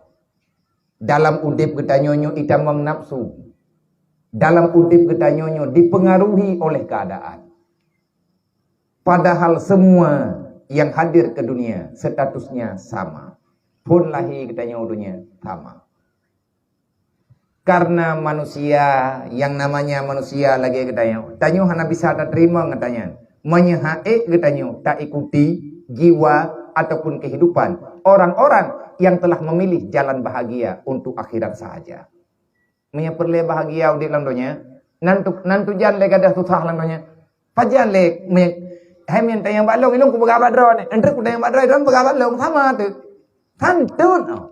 Dalam udeb geutanyoe nyoe itamong nafsu. Dalam udeb geutanyoe nyoe dipengaruhi oleh keadaan. Padahal semua yang hadir ke dunia statusnya sama. Phon lahé geutanyoe dunia sama. Karena manusia, yang namanya manusia lagèe geutanyoe, tanyoe hana bisa tateurimong geutanyoe. Meunyoe hana ék geutanyoe taikuti jiwa ataupun kehidupan orang-orang yang telah memilih jalan bahagia untuk akhirat sahaja. Meunyoe peureulèe bahagia udeb lam donya, nan tu, nan tujan lé gadôh susah lam donya. Pajan lé, meunyoe, hai mien tanyong bak lôn, ilôn kupeugah bak droeneuh, enteuk kutanyong bak droeneuh, droeneuh peugah bak lôn, sama teuk. Santun, oh.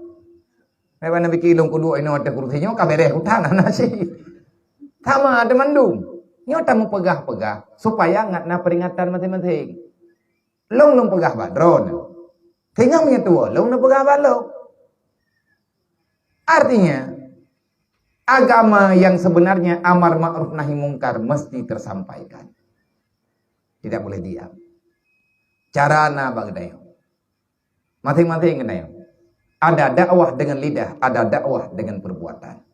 Hai bak Nabi, ilôn kuduek inoe ateueh kursi nyoe ka bèrèh utang hana cit. Sama teuk mandum. Nyoe tameupeugah-peugah supaya ngat na peringatan maséng-maséng. Lôn lôn peugah bak droeneuh. Singoh meunyoe tuwoe lôn neupeugah bak lôn. Artinya, agama yang sebenarnya amar ma'ruf nahi mungkar mesti tersampaikan. Tidak boleh diam. Cara na bak geutanyoe. Maséng-maséng geutanyoe. Ada dakwah dengan lidah, ada dakwah dengan perbuatan.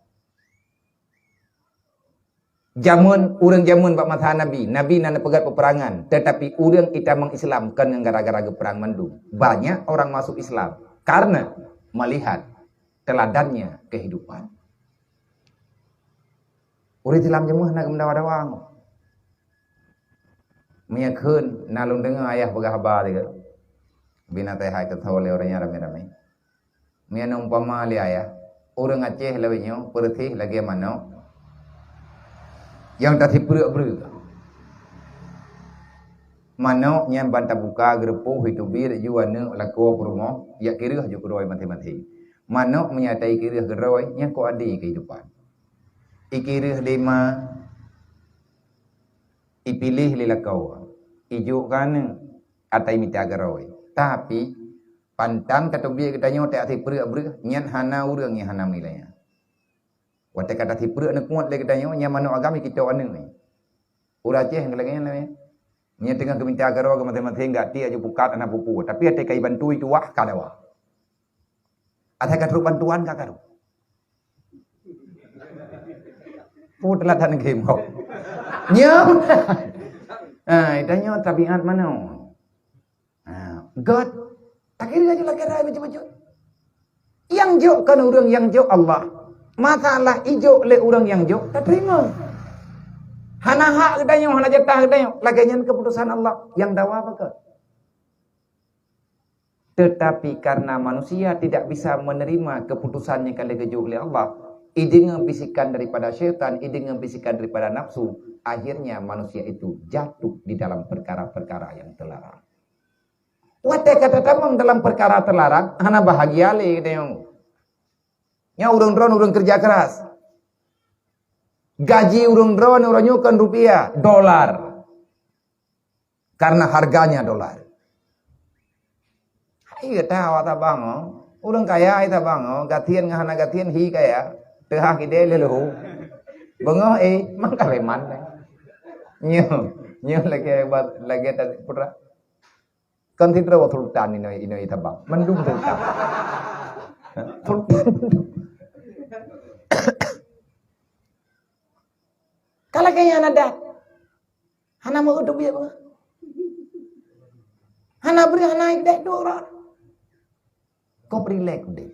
Jameun, ureueng jameun bak masa Nabi, Nabi na neupeugèt peupeurangan, teutapi ureueng itamong Islam kon ngon gara-gara geupeurang mandum. Banyak orang masuk Islam karena melihat teladannya kehidupan. Ureueng Islam jameun hana geumeudawa-dawa. Meunyoe kheun na lôn deungoe ayah peugah haba lagèe, bina teuhai keutho lé ureueng nyan ramé-ramé. Meunyoe umpama lé ayah, ureueng Aceh lawét nyoe peureuseh lagèe manok nyang tasipreuk breueh. Manok nyan ban tabuka, geureupoh, iteubiet, ju aneuk lakoe peurumoh, jak kireueh ju keudroe maté-maté. Manok meunyoe ata ikireueh keudroe, nyan kok adé keuhidupan. Ikireueh lé ma, ipiléh lé lakoe, ijok keu aneuk, ata imita keudroe. Tapi, pantang tateubiet geutanyoe tasipreuk breueh, nyan hana ureueng nyang hana meulaya. Watèe ka tasipreuk neukuet lé geutanyoe, nyan manok agam ikitôk aneuk nyan. Ureueng Aceh lagèe nyan lagèe nyan. Nyan teungoh geumita keudroe keu maté-maté, gak tiek aju pukat hana peue-peue. Tapi watèe ka ibantu ituwah ka dawa. Asai ka trok bantuan ka karu. Peue teulatan geuh meuh. Nyoe. Ha, geutanyoe tabiat manok. Ha, göt. Takireueh aju lakèe raya bacut-bacut. Nyang jok kon ureuëng, nyang jok Allah. Masalah ijok lé ureuëng nyang jok, tateurimong. Hana hak geutanyoe, hana jatah geutanyoe. Lagée nyan keuputosan Allah. Nyang dawa pakon? Tetapi karena manusia tidak bisa menerima keputusan nyang ka lheueh geujok lé Allah, ideungoe bisikan daripada syaitan, ideungoe bisikan daripada nafsu, akhirnya manusia itu jatuh di dalam perkara-perkara yang terlarang. Watée ka tatamong dalam perkara terlarang, hana bahagia lé geutanyoe. Nyan ureuëng droen ureuëng kerja keras. Gaji ureuëng droen uroe nyoe kon rupiah, dolar. Karena harganya dolar. Hai gata awak tabang oh. Ureuëng kaya hai tabang oh, gatien ngon hana gatien hi kaya. Teuhah kidée lé leuhu. Beungoh eh, mang ka leman. Nyoe, nyoe lagée lagée tadi putra. Kan sidroe sultan inoe, inoe tabang. Mandum sultan. Sultan. Kalau kaya hana dat. Hana meu duit apa? Hana bri hana ideh dua orang. Kau beri lek deh.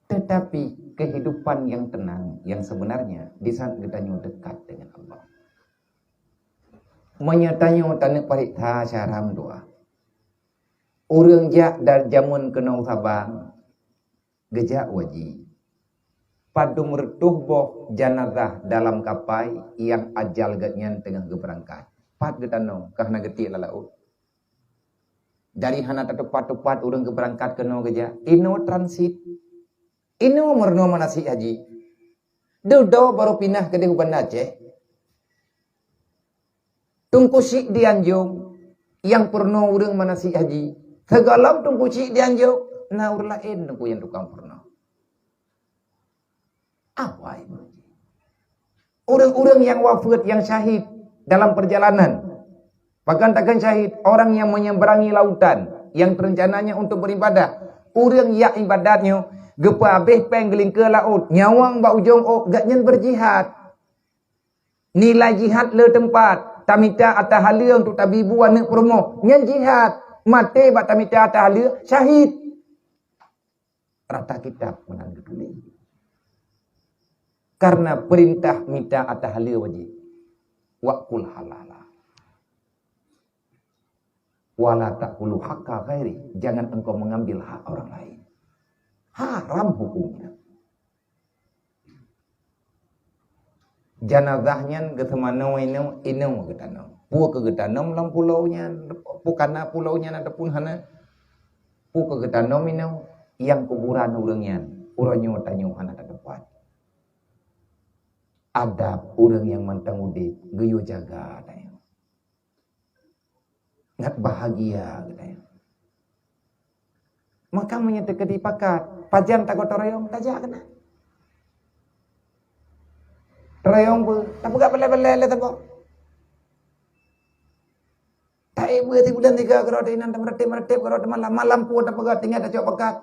Tetapi kehidupan yang tenang, yang sebenarnya di saat geutanyoe dekat dengan Allah. Meunyoe tanyoe taneuk parit tha syaram dua. Ureuëng jak dari jameun keunoe Sabang, geujak waji. Padum reutôh boh janazah dalam kapai nyang ajal geuhnyan teungoh geubeurangkat. Pat geutanong, ka hana geutiek lam laôt. Dari hana tatupat-tupat ureuëng geubeurangkat keunoe geujak. Inoe transit. Inoe meurunoe manasik haji. Dudoe barô pinah keudeh u Banda Aceh. Teungku Syik di Anjong, nyang peurunoe ureuëng manasik haji. Sigohlom Teungku Syik di Anjong, na ureuëng laén teungku nyang tukang peurunoe. Awai. Ureuëng-ureuëng nyang wafeuet, nyang syahid dalam perjalanan. Pakon takheun syahid, orang yang menyeberangi lautan yang rencananya untuk beribadah. Ureuëng jak ibadat nyoe, geupeuhabéh péng geulingkeue laôt, nyawöng bak ujong ôk, geuhnyan berjihad. Nilai jihad le teumpat, tamita ata haleue untuk tabi bu aneuëk peurumoh, nyan jihad. Maté bak tamita ata haleue, syahid. Rata kitab meunan geutuléh. Karena peurintah mita ata haleue wajéb. Wa kul halala. Wala takulu haka ghairi, jangan engkau mengambil hak orang lain. Haram hukumnya. Janazah nyan geuseumanoe inoe, inoe geutanom. Peue keu geutanom lam pulo nyan, peue kana pulo nyan ataupun hana? Peue keu geutanom inoe, nyang kuburan ureuëng nyan, uroe nyoe tanyoe hana tatupat. Adab ureuëng nyang mantong udeb geuyue jaga tanyoe. Ngat bahagia geutanyoe. Maka meunyoe teukeudi pakat, pajan tagoe teurayong, tajak keunan. Teurayong beu, tapeugah balée-balée lé saboh. Taék beu sibuleuen tiga keudroe teuh inan, tameureutéb-meureutéb keudroe teuh malam, malam peue tapeugah tinggai tacok pakat.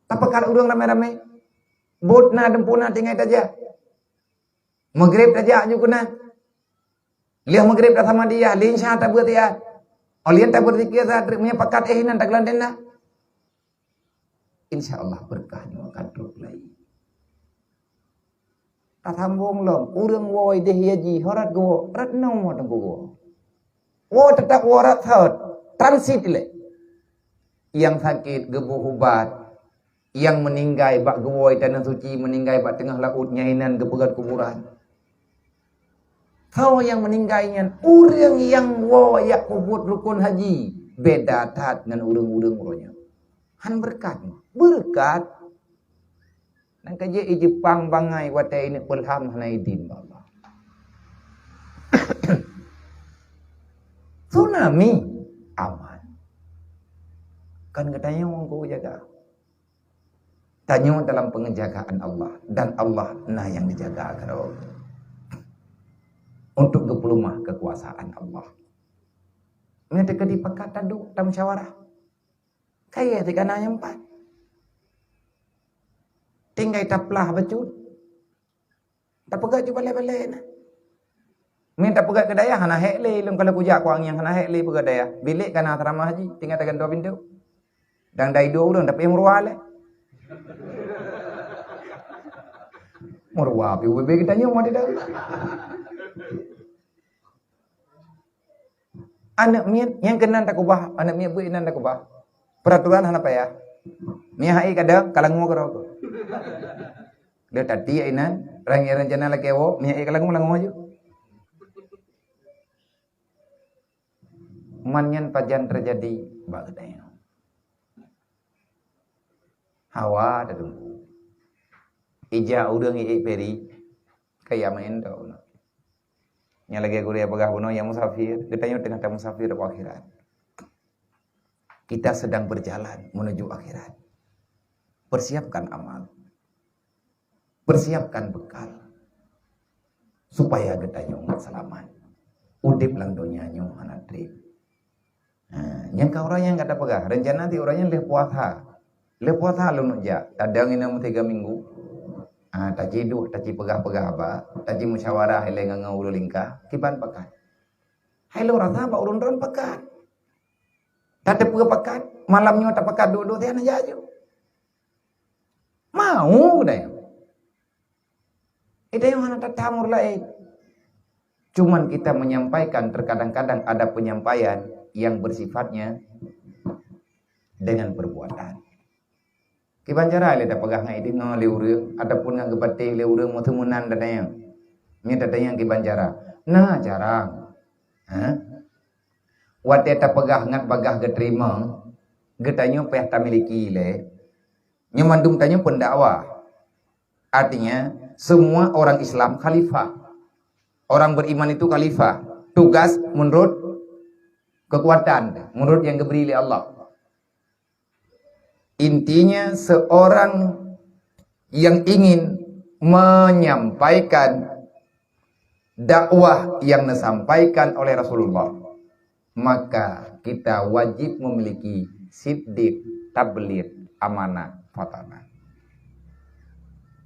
Tapakat ureuëng ramé-ramé. Bot na, deumpu na, tinggai tajak. Maghrib tajak ju keunan. Lheueh maghrib tasamadiyah, lheueh isya tabeuet rayat. Óh lheueh tabeuet zikir, meunyoe pakat éh inan takalon tenda. Insya Allah beureukat nyoe akan trok lagi. Tasambong lom, ureuëng woe ideh haji, ho rot geuwoe, rot noe teungku geuwoe. Woe teutap woe rot thot, transit lé. Nyang sakét geuboh ubat, nyang meuninggai bak geuwoe tanoh suci, meuninggai bak teungoh laôt, nyan inan geupeugöt kuburan. Soe nyang meuninggai nyan? Ureuëng nyang woe jak peubuet rukon haji, beda that ngon ureuëng-ureuëng uroe nyoe. Han beureukat nyoe. Beureukat. Nang ka jeuet i Jepang bangai watée ineuk peulham hana idin bak Allah. Tsunami aman. Kan geutanyoe nyang kujaga. Tanyoe dalam pengejagaan Allah dan Allah na nyang geujaga keudroe. Untuk geupeulumah kekuasaan Allah. Meunyoe teukeudi pakat taduek tamusyawarah. Kayée teuka na nyang pat. Tinggai taplah bacut. Tapeugah ju balée-balée na. Meunan tapeugah keu dayah hana hék lé, lôn ka lheueh kujak ku angieng hana hék lé peugah dayah. Bilék ka na asrama haji, tinggai tagantoe pintoe. Dan dai dua ureuëng tapi meuruwa lé. Meuruwa pi ubé geutanyoe mau tidak. Aneuk miet nyang keunan takubah, aneuk miet beuet inan takubah. Peraturan hana payah. Miet hai kada kalangu keudroe. Lé tati inan, rang rencana lakée woe, miet hai kalangu langu aju. Man nyan pajan teujadi bak geutanyoe. Hawa tatunggu. Ija ureuëng iék peri, kaya main tau. Nyang lagée gurée peugah bunoe, ya musafir, geutanyoe teungoh tamusafir u akhirat. Kita sedang berjalan menuju akhirat. Persiapkan amal. Persiapkan bekal supaya geutanyoe ngat seulamat. Udeb lam donya nyoe hana treb. Ha, nyang ka uroe nyang ka tapeugah, rencana ti uroe nyang lheueh puasa. Lheueh puasa lôn jak, tadong inong meusiga minggu. Ha, taci duek, taci peugah-peugah haba, taci musyawarah ilée ngon ureuëng lingka, kiban pakat. Hai lôn rasa bak ureuëng droen pakat. Tateupeue pakat, malam nyoe tapakat duek-duek tian aja aju. Mau deh. Itu yang hana tatamur lain. Cuman kita menyampaikan, terkadang-kadang ada penyampaian yang bersifatnya dengan perbuatan. Kiban cara lé tapeugah ngon idéh ngon lé ureuëng ataupun ngon geupatéh lé ureuëng meuteumunan datanyang. Nyan datanyang kiban cara. Nah, jarang. Ha? Watée tapeugah ngat bagah geuteurimong, geutanyoe payah tamiliki lé. Nyoe mandum tanyoe pendakwah. Artinya, semua orang Islam khalifah. Orang beriman itu khalifah. Tugas menurut kekuatan, menurut yang diberi oleh Allah. Intinya, seorang yang ingin menyampaikan dakwah yang disampaikan oleh Rasulullah, maka kita wajib memiliki siddiq, tabligh, amanah, fatanah.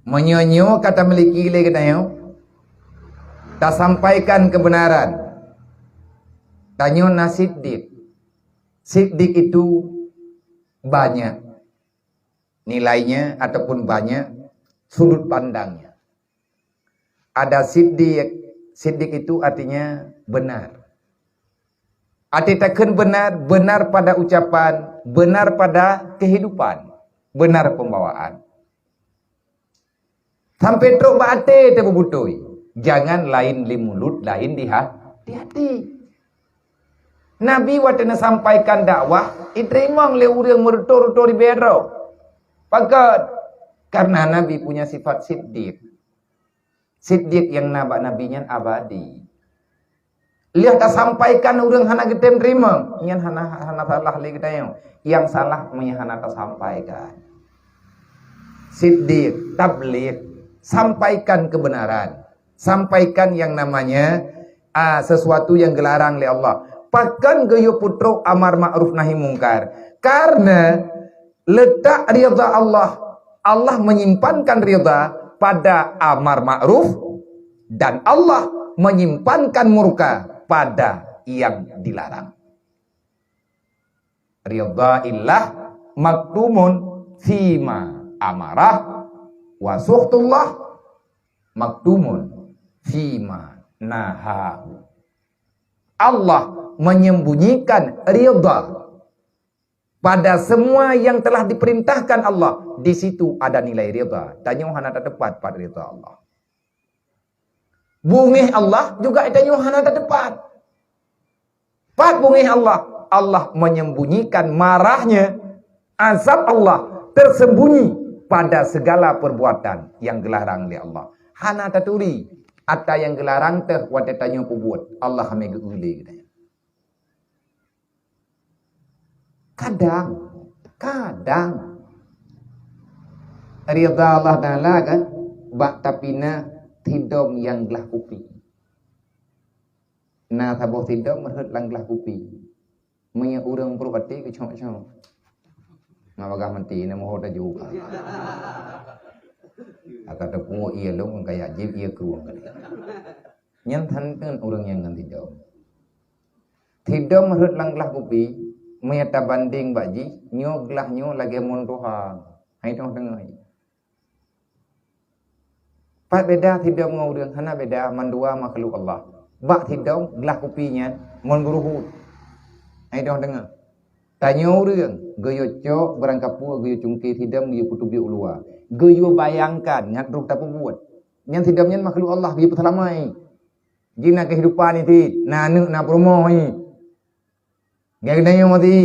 Meunyoe ka tamiliki lé geutanyoe, tasampaikan kebenaran, tanyoe na siddiq. Siddiq itu banyak nilainya ataupun banyak sudut pandangnya. Ada siddiq, siddiq itu artinya benar. Arti takheun benar, benar pada ucapan, benar pada kehidupan, benar pembawaan. Sampai trok bak até teubeubutôi. Jangan lain di mulut, lain di ha-, di hati. Nabi watée neusampaikan dakwah, iteurimong lé ureuëng meureutôh-reutôh ribée droe. Pakon? Karena Nabi punya sifat siddiq. Siddiq nyang na bak Nabi nyan abadi. Lheueh tasampaikan ureuëng hana geutem teurimong, nyan hana, hana salah lé geutanyoe. Nyang salah meunyoe hana tasampaikan. Siddiq, tabligh, sampaikan kebenaran. Sampaikan yang namanya, ah, sesuatu yang geularang lé Allah. Pakon geuyue peutrok amar ma'ruf nahi mungkar? Karena letak ridha Allah, Allah menyimpankan ridha pada amar ma'ruf dan Allah menyimpankan murka pada yang dilarang. Ridha illah maktumun fima amarah wa suhtullah maktumun fima nahahu. Allah menyembunyikan ridha pada semua yang telah diperintahkan Allah. Di situ ada nilai ridha. Tanyoe hana tateupat pat ridha Allah. Beungéh Allah juga tanyoe hana tateupat. Pat beungéh Allah, Allah menyembunyikan marahnya, azab Allah tersembunyi pada segala perbuatan yang geularang lé Allah. Hana taturi ata nyang geularang teuh watée tanyoe peubuet, Allah hana geuule geutanyoe. Kadang, kadang ridha Allah Taala kan bak tapina sidom nyang glah kupi. Na saboh sidom meuheuet lam glah kupi. Meunyoe ureuëng peuruwati keucok-cok. Na bagah meuti na muhô taju. Aka teupeue ié lôn kaya jib ié krueng. Nyan thanteun ureuëng nyang ngon sidom. Sidom rhot lam glah kupi, Meunyo tabandeng bak jih, nyoe glah nyoe lagée mon tuha. Hai toh deungoe. Pat beda sidom ngon ureuëng, hana beda, mandua makhluk Allah. Bak sidom glah kupi nyan mon geuruhut. Hai toh deungoe. Tanyoe ureuëng, geuyue cok beurangkapeue, geuyue cungke sidom, geuyue peutubiek u luwa. Geuyue bayangkan ngat roh tapeubuet. Nyan sidom nyan makhluk Allah, geuyue peuseulama. Jih na keuhidupan itit, na aneuëk, na peurumoh i. Ngon geutanyoe mati.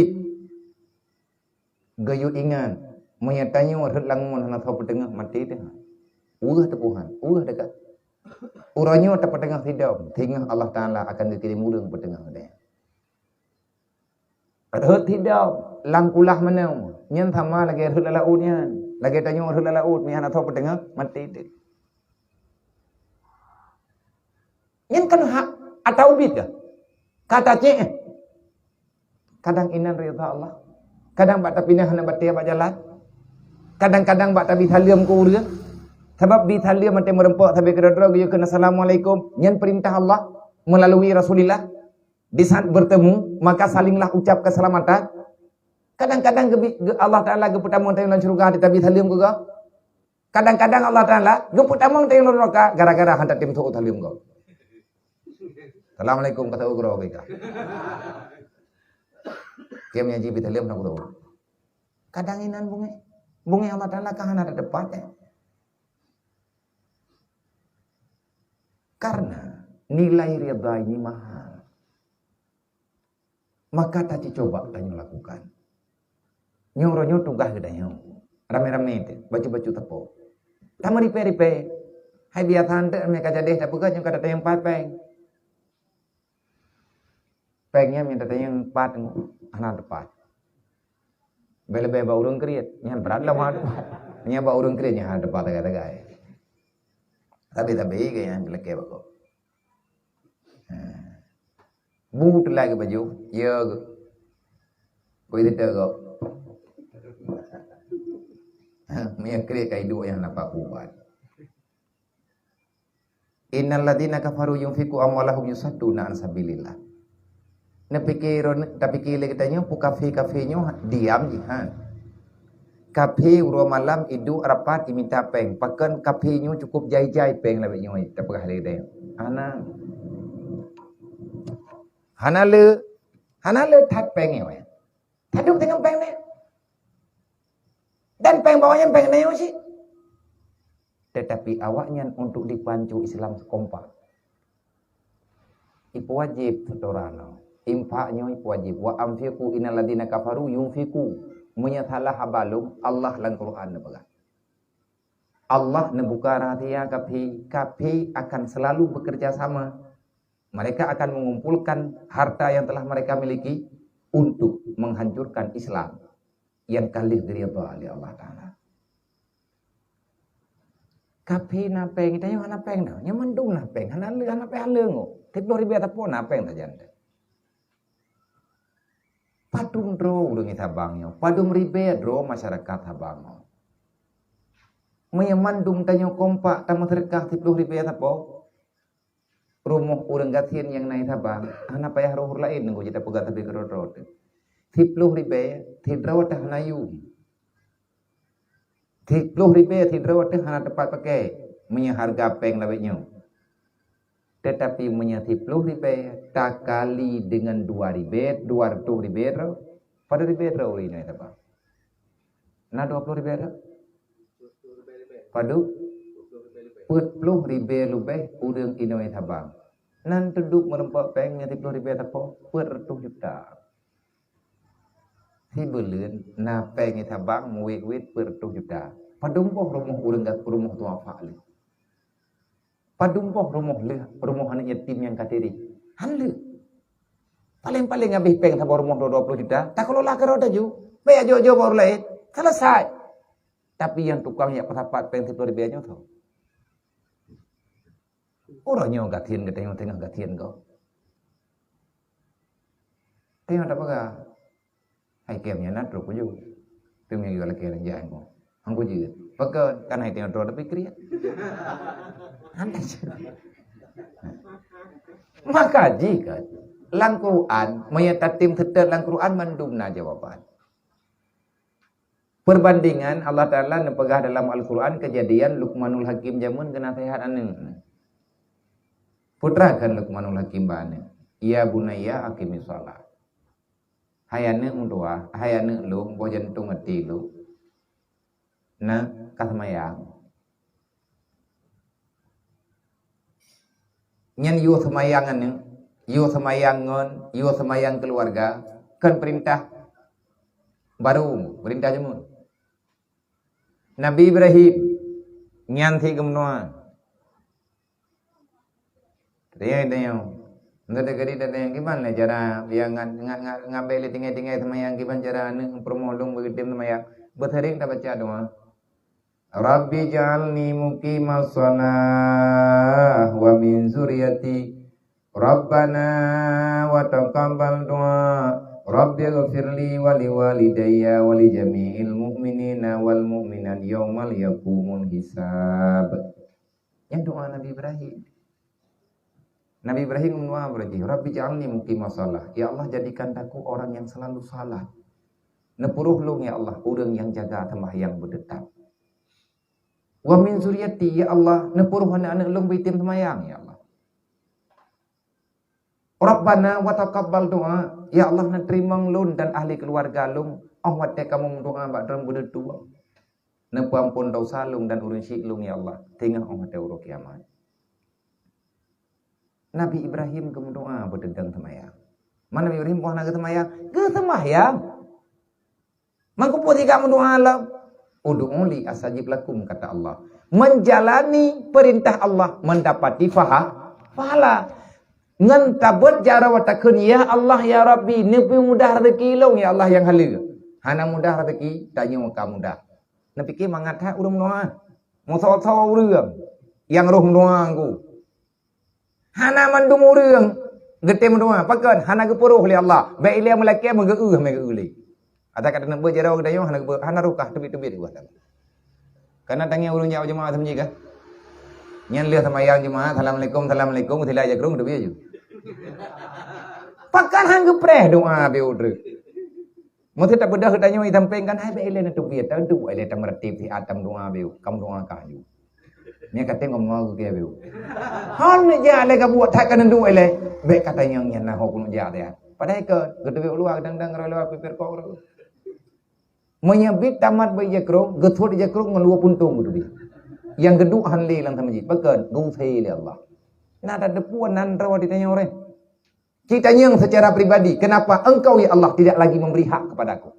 Geuyue ingat, meunyo tanyoe rhot lam ngon hana soe peuteungoh, maté teuh. Uroe teupuhan, uroe dekat. Uroe nyoe tapeuteungoh sidom, singoh Allah Taala akan geukirém ureuëng peuteungoh geutanyoe. Rhot sidom lam kulah manoe, nyan sama lagée rhot lam laôt nyan. Lagée tanyoe rhot lam laôt, meunyo hana soe peuteungoh, maté teuh. Nyan kan hak atau ubit kah? Kata cek. Kadang inan ridha Allah. Kadang bak tapinah hana batée bak jalan. Kadang-kadang bak tabi saleuem keu ureuëng. Sabab bi saleuem watée meureumpok sabe keudroe-droe geuyue kheun assalamualaikum. Nyan peurintah Allah melalui Rasulullah. Di saat bertemu, maka salinglah ucap keselamatan. Kadang-kadang geubi-, ge-, Allah Taala geupeutamong tanyoe lam syeuruga di tabi saleuem keu gob. Kadang-kadang Allah Taala geupeutamong tanyoe lam nuraka gara-gara hana tatem seuôt saleuem gob. Assalamualaikum, kata ugroe kita. Kem yang jibi saleuem nak ugroe. Kadang inan bungé. Bungé Allah Taala ka hana ada tepat, eh. Karena nilai ridha ini mahal. Maka taci coba tanyoe lakukan. Nyoe uroe nyoe tugaih geutanyoe. Ramé-ramé teuh, bacut-bacut teupok. Tameuripée-ripée. Hai biasa teuh mé ka jadeh tapeugah nyoe ka tatanyong pat péng. Péng nyan mé tatanyong pat hana teupat. Bèk leubeh bak ureueng kriet, nyan brat lom hana teupat. Nyan bak ureueng kriet nyan hana teupat tagai-tagai. Tapi, tapi, keu nyan lakée bak gob. Ha. Bu teulai keu baju, ya keu. Kui teuka keu. Ha, meunyo kriet ka iduek nyang na paku ban. Innal ladzina kafaru yunfiqu amwalahum yusadduna an sabilillah. Neupike ron-, tapike lé geutanyoe, peue kafé-kafé nyoe diam jih, ha. Kafé uroe malam iduek rapat imita péng. Pakon kafé nyoe cukup jai-jai péng lagèe nyoe, tapeugah lé geutanyoe. Hana. Hana le, hana le that péng nyoe. Taduek deungon péng nyoe. Dan péng bawah nyan péng nyoe cit. Tetapi awaknyan untuk dipancu Islam sekompak. Ipeuwajéb seutora nyoe. Infak nyoe ipeuwajéb. Wa anfiqu innal ladzina kafaru yunfiqu. Meunyo salah haba lôn, Allah lam Quran neupeugah. Allah neubuka rahsia kafé. Kafé akan selalu bekerja sama. Mereka akan mengumpulkan harta yang telah mereka miliki untuk menghancurkan Islam yang ka lheueh geuridha lé Allah Taala. Kafé na péng, tanyoe hana péng na. Nyoe mandum na péng, hana le, hana péng hana le ngo. Siplôh ribèe sapo na péng sajan. Padum droe ureueng Sabang nyoe, padum ribèe droe masyarakat Sabang nyoe. Meunyoe mandum tanyoe kompak tameuseudeukah siplôh ribèe sapo, rumoh ureueng gasien nyang na Sabang, hana payah rôh laén nunggu jeuet tapeugah sabe keudroe-droe teuh. Siplôh ribèe, sidroe teuh hana yum. Siplôh ribèe sidroe teuh hana teupat pakai, meunyoe hareuga péng lawét nyoe. Teutapi meunyoe siplôh ribèe takali deungon dua ribèe, dua reutôh ribèe droe, padum ribèe droe ureueng inong Sabang? Na dua plôh ribèe droe? Padum? Peuet plôh ribèe leubeh ureueng inong Sabang. Nan teuduek meureumpok péng nyan siplôh ribèe sapo, peuet reutôh juta. Sibuleuen na péng Sabang meuwét-wét peuet reutôh juta. Padum boh rumoh ureueng ga-, rumoh tuha fa lheueh? Padum boh rumoh lheueh, rumoh aneuk yatim nyang ka tireh? Han lheueh. Paleng-paleng habéh péng saboh rumoh dua, dua plôh juta, takelola keudroe taju. Bèk jak jok-jok bak ureueng laén. Selesai. Tapi nyang tukang jak peusapat péng siplôh ribèe nyoe soe? Uroe nyoe gasien geutanyoe teungoh gasien gob. Teungoh tapeugah, hai kém nyan na trôk kujeuet. Teuma yue lakée lôn jak ngon. Han kujeuet. Pakon? Kan hai teungoh droe tapi kriet. Hana jeuet. Maka jih kan. Lam Quran, meunyoe tatem seutôt lam Quran, mandum na jawaban. Perbandingan, Allah Taala neupeugah dalam Al-Quran kejadian Luqmanul Hakim jameun geunasehat aneuëk. Peue treuk kheun Luqmanul Hakim bak aneuëk, "Ya bunayya aqimis shalah." Hai aneuëk meudoá, hai aneuëk lôn, boh jantong até lôn. Na, ka seumayang. Nyan yue seumayang aneuëk, yue seumayang ngon, yue seumayang keuluwarga, kon peurintah barô, peurintah jameun. Nabi Ibrahim, nyan sit geumeudoá. Tanyong, tanyong. Ndak teukeudi tanyong, kiban lé cara nyang ngat, ngat, ngat, ngat bèk lé tinggai-tinggai seumayang, kiban cara aneuëk peurumoh lôn beugeudem seumayang. Beusering tabaca doá. "Rabbi ja'alni muqimas shalah wa min zurriyati. Rabbana wa taqabbal du'a. Rabbighfirli wa liwalidayya wa li jami'il mu'minina wal mu'minat yauma yaqumul hisab." Nyan doá Nabi Ibrahim. Nabi Ibrahim meudoá beureuji, "Rabbi ja'alni muqimas shalah." Ya Allah, jadikan aku orang yang selalu salat. Neupeurôh lôn, ya Allah, ureuëng nyang jaga seumayang beuteutap. "Wa min zurriyati," ya Allah, neupeurôh aneuëk-aneuëk lôn beuitem seumayang, ya Allah. "Rabbana wa taqabbal du'a," ya Allah, neuteurimong lôn dan ahli keuluwarga lôn, óh watée kamoe meudoá bak Droeneueh beudeuh tueng. Neupeuamphon desya lôn dan ureuëng syik lôn, ya Allah, teungoh óh watée uroe kiamat. Nabi Ibrahim geumeudoá beuteudong seumayang. Man Nabi Ibrahim boh na geuseumayang? Geuseumayang. Mangkeupeue sigak meudoá lom? "Ud'uni astajib lakum," kata Allah. Menjalani perintah Allah mendapati paha-, pahala. Ngon tabeuet jaroe takheun, "Ya Allah, ya Rabbi, neupeumudah rezeki lôn, ya Allah, nyang haleue." Hana mudah rezeki, tanyoe ka mudah. Neupike mangat that ureuëng meudoá. Meusoe-soe ureuëng nyang roh meudoá ngku. Hana mandum ureuëng geutem meudoá. Pakon? Hana geupeurôh lé Allah. Bèk ilée meulakée meugeu-eu mé geu-eu lé. Ata ka teuneuk beuet jaroe geutanyoe hana geupeurôh, hana rôh kah teubiet-teubiet geuh. Kana tangieng ureuëng jak jeumaáh teumeuji kah? Nyan lheueh seumayang jeumaáh, "Assalamualaikum, assalamualaikum," sila jakrong teubiet ju. Pakon han geupreh doá beu treuk. Meuseuti tapeugah geutanyoe sampéng kan, hai bèk ilée neuteubiet, taduek ilée tameureutéb siat tameudoá beu, ka meudoá kah ju. Nyan ka teueng ngon geuh beu. Hon neujak lé ka buet that ka neuduek ilée. Bèk ka tanyong nyan na ho keuneuk jak teuh. Padahai ka geuteubiet u luwa dang-dang rot luwa pipér kok rot. Meunyoe bit tamat bak jakrong, geusuet jakrong ngon luwa puntông geuteubiet. Nyang geuduek han lé lam tameuji. Pakon? Geusé lé Allah. Na tateupeue nan droe di tanyoe reh. Ci tanyong secara pribadi, "Kenapa Engkau, ya Allah, tidak lagi memberi hak kepada aku?"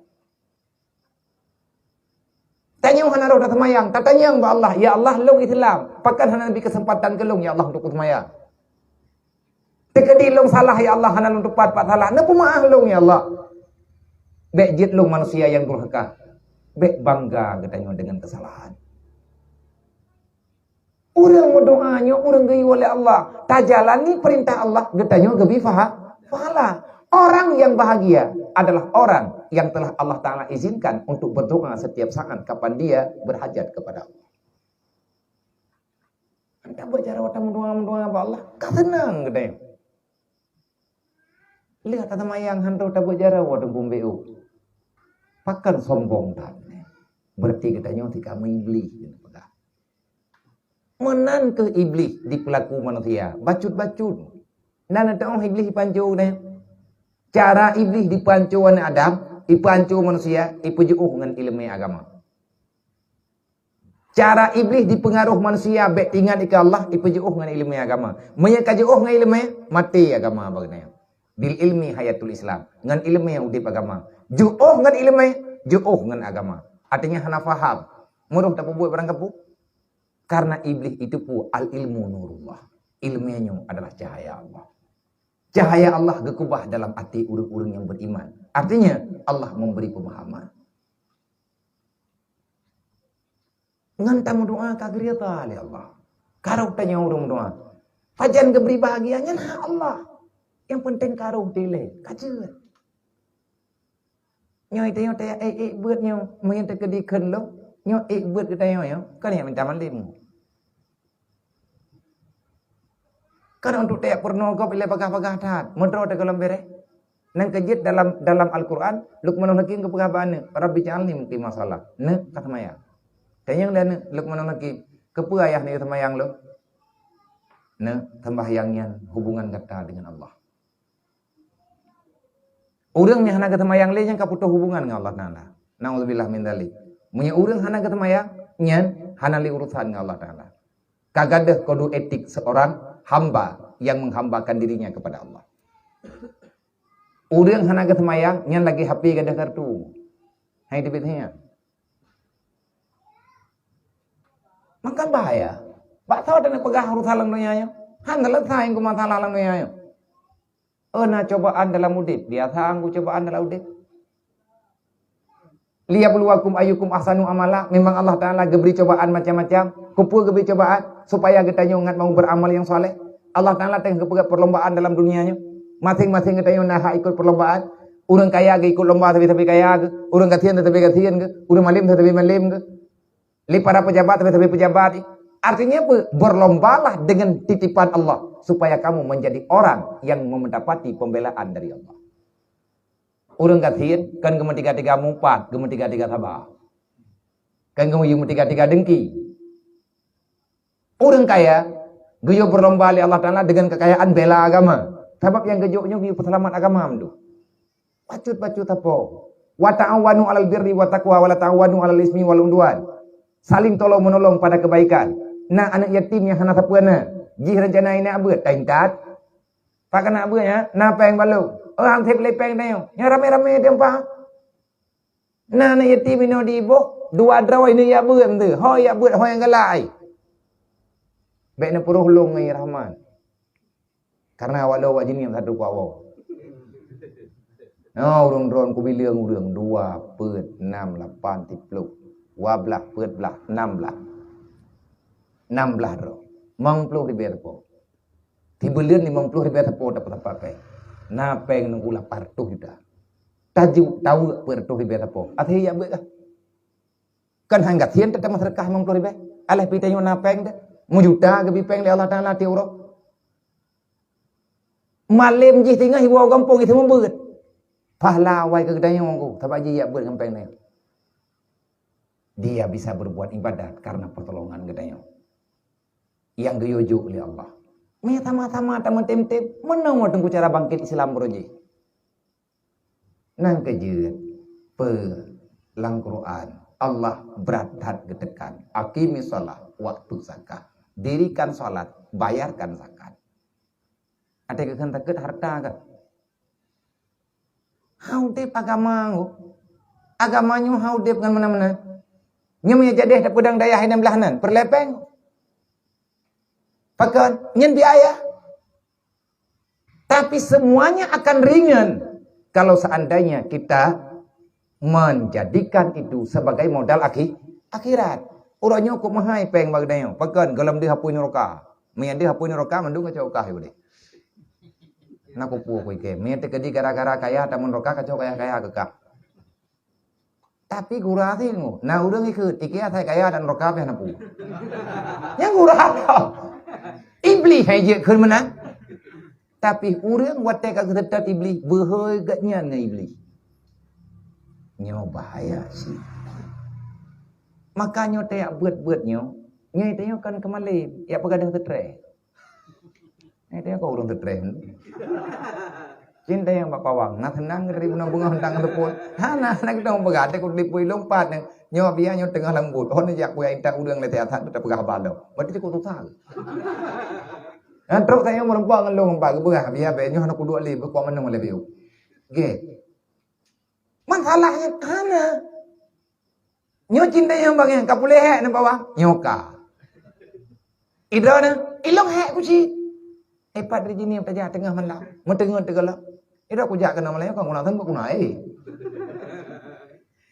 Tanyoe hana rôh taseumayang, tatanyong bak Allah, "Ya Allah, lôn Islam, pakon hana neubi keuseumpatan keu lôn, ya Allah, untuk kuseumayang? Teukeudi lôn salah, ya Allah, hana lôn teupat pat salah, neupeumaáh lôn, ya Allah." Bèk jeuet lôn manusia nyang durhaka. Bèk bangga geutanyoe deungon keusalahan. Ureuëng meudoá nyoe ureuëng geuyue lé Allah. Tajalani peurintah Allah, geutanyoe geubi paha-, pahala. Orang yang bahagia adalah orang yang telah Allah Taala izinkan untuk berdoa setiap saat kapan dia berhajat kepada Allah. Anda buat cara watée meudoá-meudoá bak Allah, ka seunang geutanyoe. Lheueh taseumayang han troh tabeuet jaroe watée gumbéu. Pakon sombong that? Berarti geutanyoe tika meuiblih, geupeugah. Meunan kheueh Iblih dipeulaku manusia, bacut-bacut. Na neuteuoh Iblih ipanco nyan? Cara Iblih dipanco aneuëk Adam, ipanco manusia, ipeujeuôh ngon iéleumé agama. Cara Iblih dipeungaroh manusia bèk teuingat keu Allah, ipeujeuôh ngon iéleumé agama. Meunyoe ka jeuôh ngon iéleumé, maté agama bak geutanyoe. Bil ilmi hayatul Islam. Ngon iéleumé udeb agama. Jeuôh ngon iéleumé, jeuôh ngon agama. Artinya hana paham. Meurôh tapeubuet barang kapeue? Karena Iblih itu pu al ilmu nurullah. Iéleumé nyoe adalah cahaya Allah. Cahaya Allah geukeubah dalam até ureuëng-ureuëng nyang beriman. Artinya, Allah memberi pemahaman. Ngon tameudoá ka geuridha lé Allah. Ka rôh tanyoe ureuëng meudoá. Pajan geubri bahagia nyan hak Allah. Nyang peunteng ka rôh dilée, ka jeuet. Nyoe tanyoe taya ék-ék beuet nyoe, meunyoe teukeudi kheun lom, nyoe ék beuet geutanyoe nyoe, kon nyang minta malém. Kan untuk tajak peurunoe gob ilée bagah-bagah that, meudroe teuh gohlom bereh. Nyang keujeuet dalam, dalam Al-Quran, Luqmanul Hakim geupeugah bak aneuk, "Rabbi ja'alni muqima shalah." Neuk, ka seumayang. Tanyong lé aneuk Luqmanul Hakim, "Keupeue ayah neuk seumayang lôn?" Neuk, seumayang nyan hubungan gata dengan Allah. Ureuëng nyang hana geuseumayang lé nyan ka putôh hubungan ngon Allah Taala. Naudzubillah min dzalik. Meunyoe ureuëng hana geuseumayang, nyan hana lé urusan ngon Allah Taala. Ka gadôh kode etik seorang hamba yang menghambakan dirinya kepada Allah. Ureuëng hana geuseumayang, nyan lagée H P gadôh kartu. Hai teubiet nyan. Maka bahaya. Bak soe taneuk peugah urusan lam donya nyoe? Hana leusai ku masalah lam donya nyoe. Oh, na cobaan dalam udeb, biasa anggu cobaan dalam udeb. "Liyabluwakum ayyukum ahsanu amala," memang Allah Taala geubri cobaan macam-macam. Keupeue geubri cobaan? Supaya geutanyoe ngat mau beramal nyang saleh. Allah Taala tengah geupeugah perlombaan dalam dunia nyoe. Masing-masing geutanyoe na hak ikut perlombaan. Ureuëng kaya geuikut lomba sabe-sabe kaya geuh, ureuëng gasien sabe gasien geuh, ureuëng malem sabe malem geuh. Lé para pejabat sabe-sabe pejabat. Artinya apa? Berlombalah dengan titipan Allah supaya kamu menjadi orang yang mendapati pembelaan dari Allah. Ureuëng gasien kan geumeuteuk tiga-tiga mupat, geumeuteuk tiga-tiga saba. Kan geumeuteuk tiga-tiga dengki. Ureuëng kaya geuyue berlomba lé Allah Taala dengan kekayaan bela agama. Sabab nyang geujok nyoe geuyue peuseulamat agama mandum. Bacut-bacut sapo. "Wa ta'awanu 'alal birri wa taqwa wa la ta'awanu 'alal ismi wal 'udwan." Saling tolong-menolong pada kebaikan. Na aneuk yatim nyang hana sapeue na, jih rencana ingat beuet, taintat. Pakon na beuet nyan, na péng balok. Oh, han sép lé péng tanyoe. Nyan ramé-ramé teumpat. Na aneuk yatim inoe di iboh, dua droe inoe yak beuet tu. Ho yak beuet, ho nyang galak ai. Bék neupuroh lôn ngon Rahman. Karena awak lôn awak jinih satu kuak woe. Nyoe ureuëng droen kubileung ureuëng dua, peuet, nam, lapan, siplôh, dua blaih, peuet blaih, nam blaih. Nam blaih droe. Limong ploh ribée sapo. Sibuleuen limong ploh ribée sapo dapat-dapat péng. Na péng nunggu lapan ratus juta. Taju taweuk peuet ratus ribée sapo. Até yak beuet kah? Kan han gasien teuma seudeukah limong ploh ribée. Alah pi tanyoe na péng teuh. Meujuta geubi péng lé Allah Taala tiep uroe. Malem jih singoh iwoe gampông itu meubeuet. Pahala awai keu geutanyoe ku, sabab jih yak beuet ngon péng nyan. Dia bisa berbuat ibadat karena pertolongan geutanyoe. Nyang geuyue jok lé Allah. Meuiya sama-sama tameutem-tem, meunoe teungku cara bangkit Islam beurujih. Nang keujeuet, peu lam Quran, Allah brat that geutekan, "Aqimis shalah, waktu zakah." Dirikan salat, bayarkan zakat. Até keu kheun takheun harta ka. Hana udeb agama nyoe. Agama nyoe hana udeb ngon meunan-meunan. Nyoe meunyo jadeh tapeudong dayah inong blaih nan, peureulée péng. Pakon? Nyan biaya. Tapi semuanya akan ringan kalau seandainya kita menjadikan itu sebagai modal akhi-, akhirat. Uroe nyoe kok meuhai péng bak geutanyoe. Pakon? Gohlom deuh apui nuraka. Meunyo deuh apui nuraka, mandum kacok kah udeb. Na kupu-pu ikei. Meunyo teukeudi gara-gara kaya, tamun nuraka kacok kaya-kaya keu kah. Tapi gura sih nyoe. Na ureuëng ikheun, ikei asai kaya dan nuraka pih na pu. Nyang gura tau. Iblih hai jeuet kheun meunan. Tapi ureuëng watée ka geuseutôt Iblih, beuhôi geuh nyan ngon Iblih. Nyoe bahaya sih. Maka nyoe teuyak beuet-beuet nyoe, nyoe tanyoe kan keumalem, yak peugadang seutreh. Nyoe tanyoe kok ureuëng seutreh. Cinta nyang bak pawang, na seunang dari bunoe beungoh tang seupôt. Hana, hana keudong peugah, teuka di pui lompat nyoe. Nyoe biya nyoe teungoh lambot. Oh, neujak kuya intat ureuëng lé siat that, teupeugah haba lom. Berarti cukup susah. Nah, trok tanyoe meureumpok ngon lôn empat geupeugah, biya bék nyoe hana kuduek lé, beukuah meunong lé biu. Gét. Masalah nyan hana. Nyoe cinta nyang bak nyan, ka puléh hék nang bawah. Nyoe ka. Idroe na, ilong hék kuci. Epat rijini tajak teungoh malam. Meuteungeut teugalak. Idroe kujak keunoe malam, ka guna sambot guna, eh.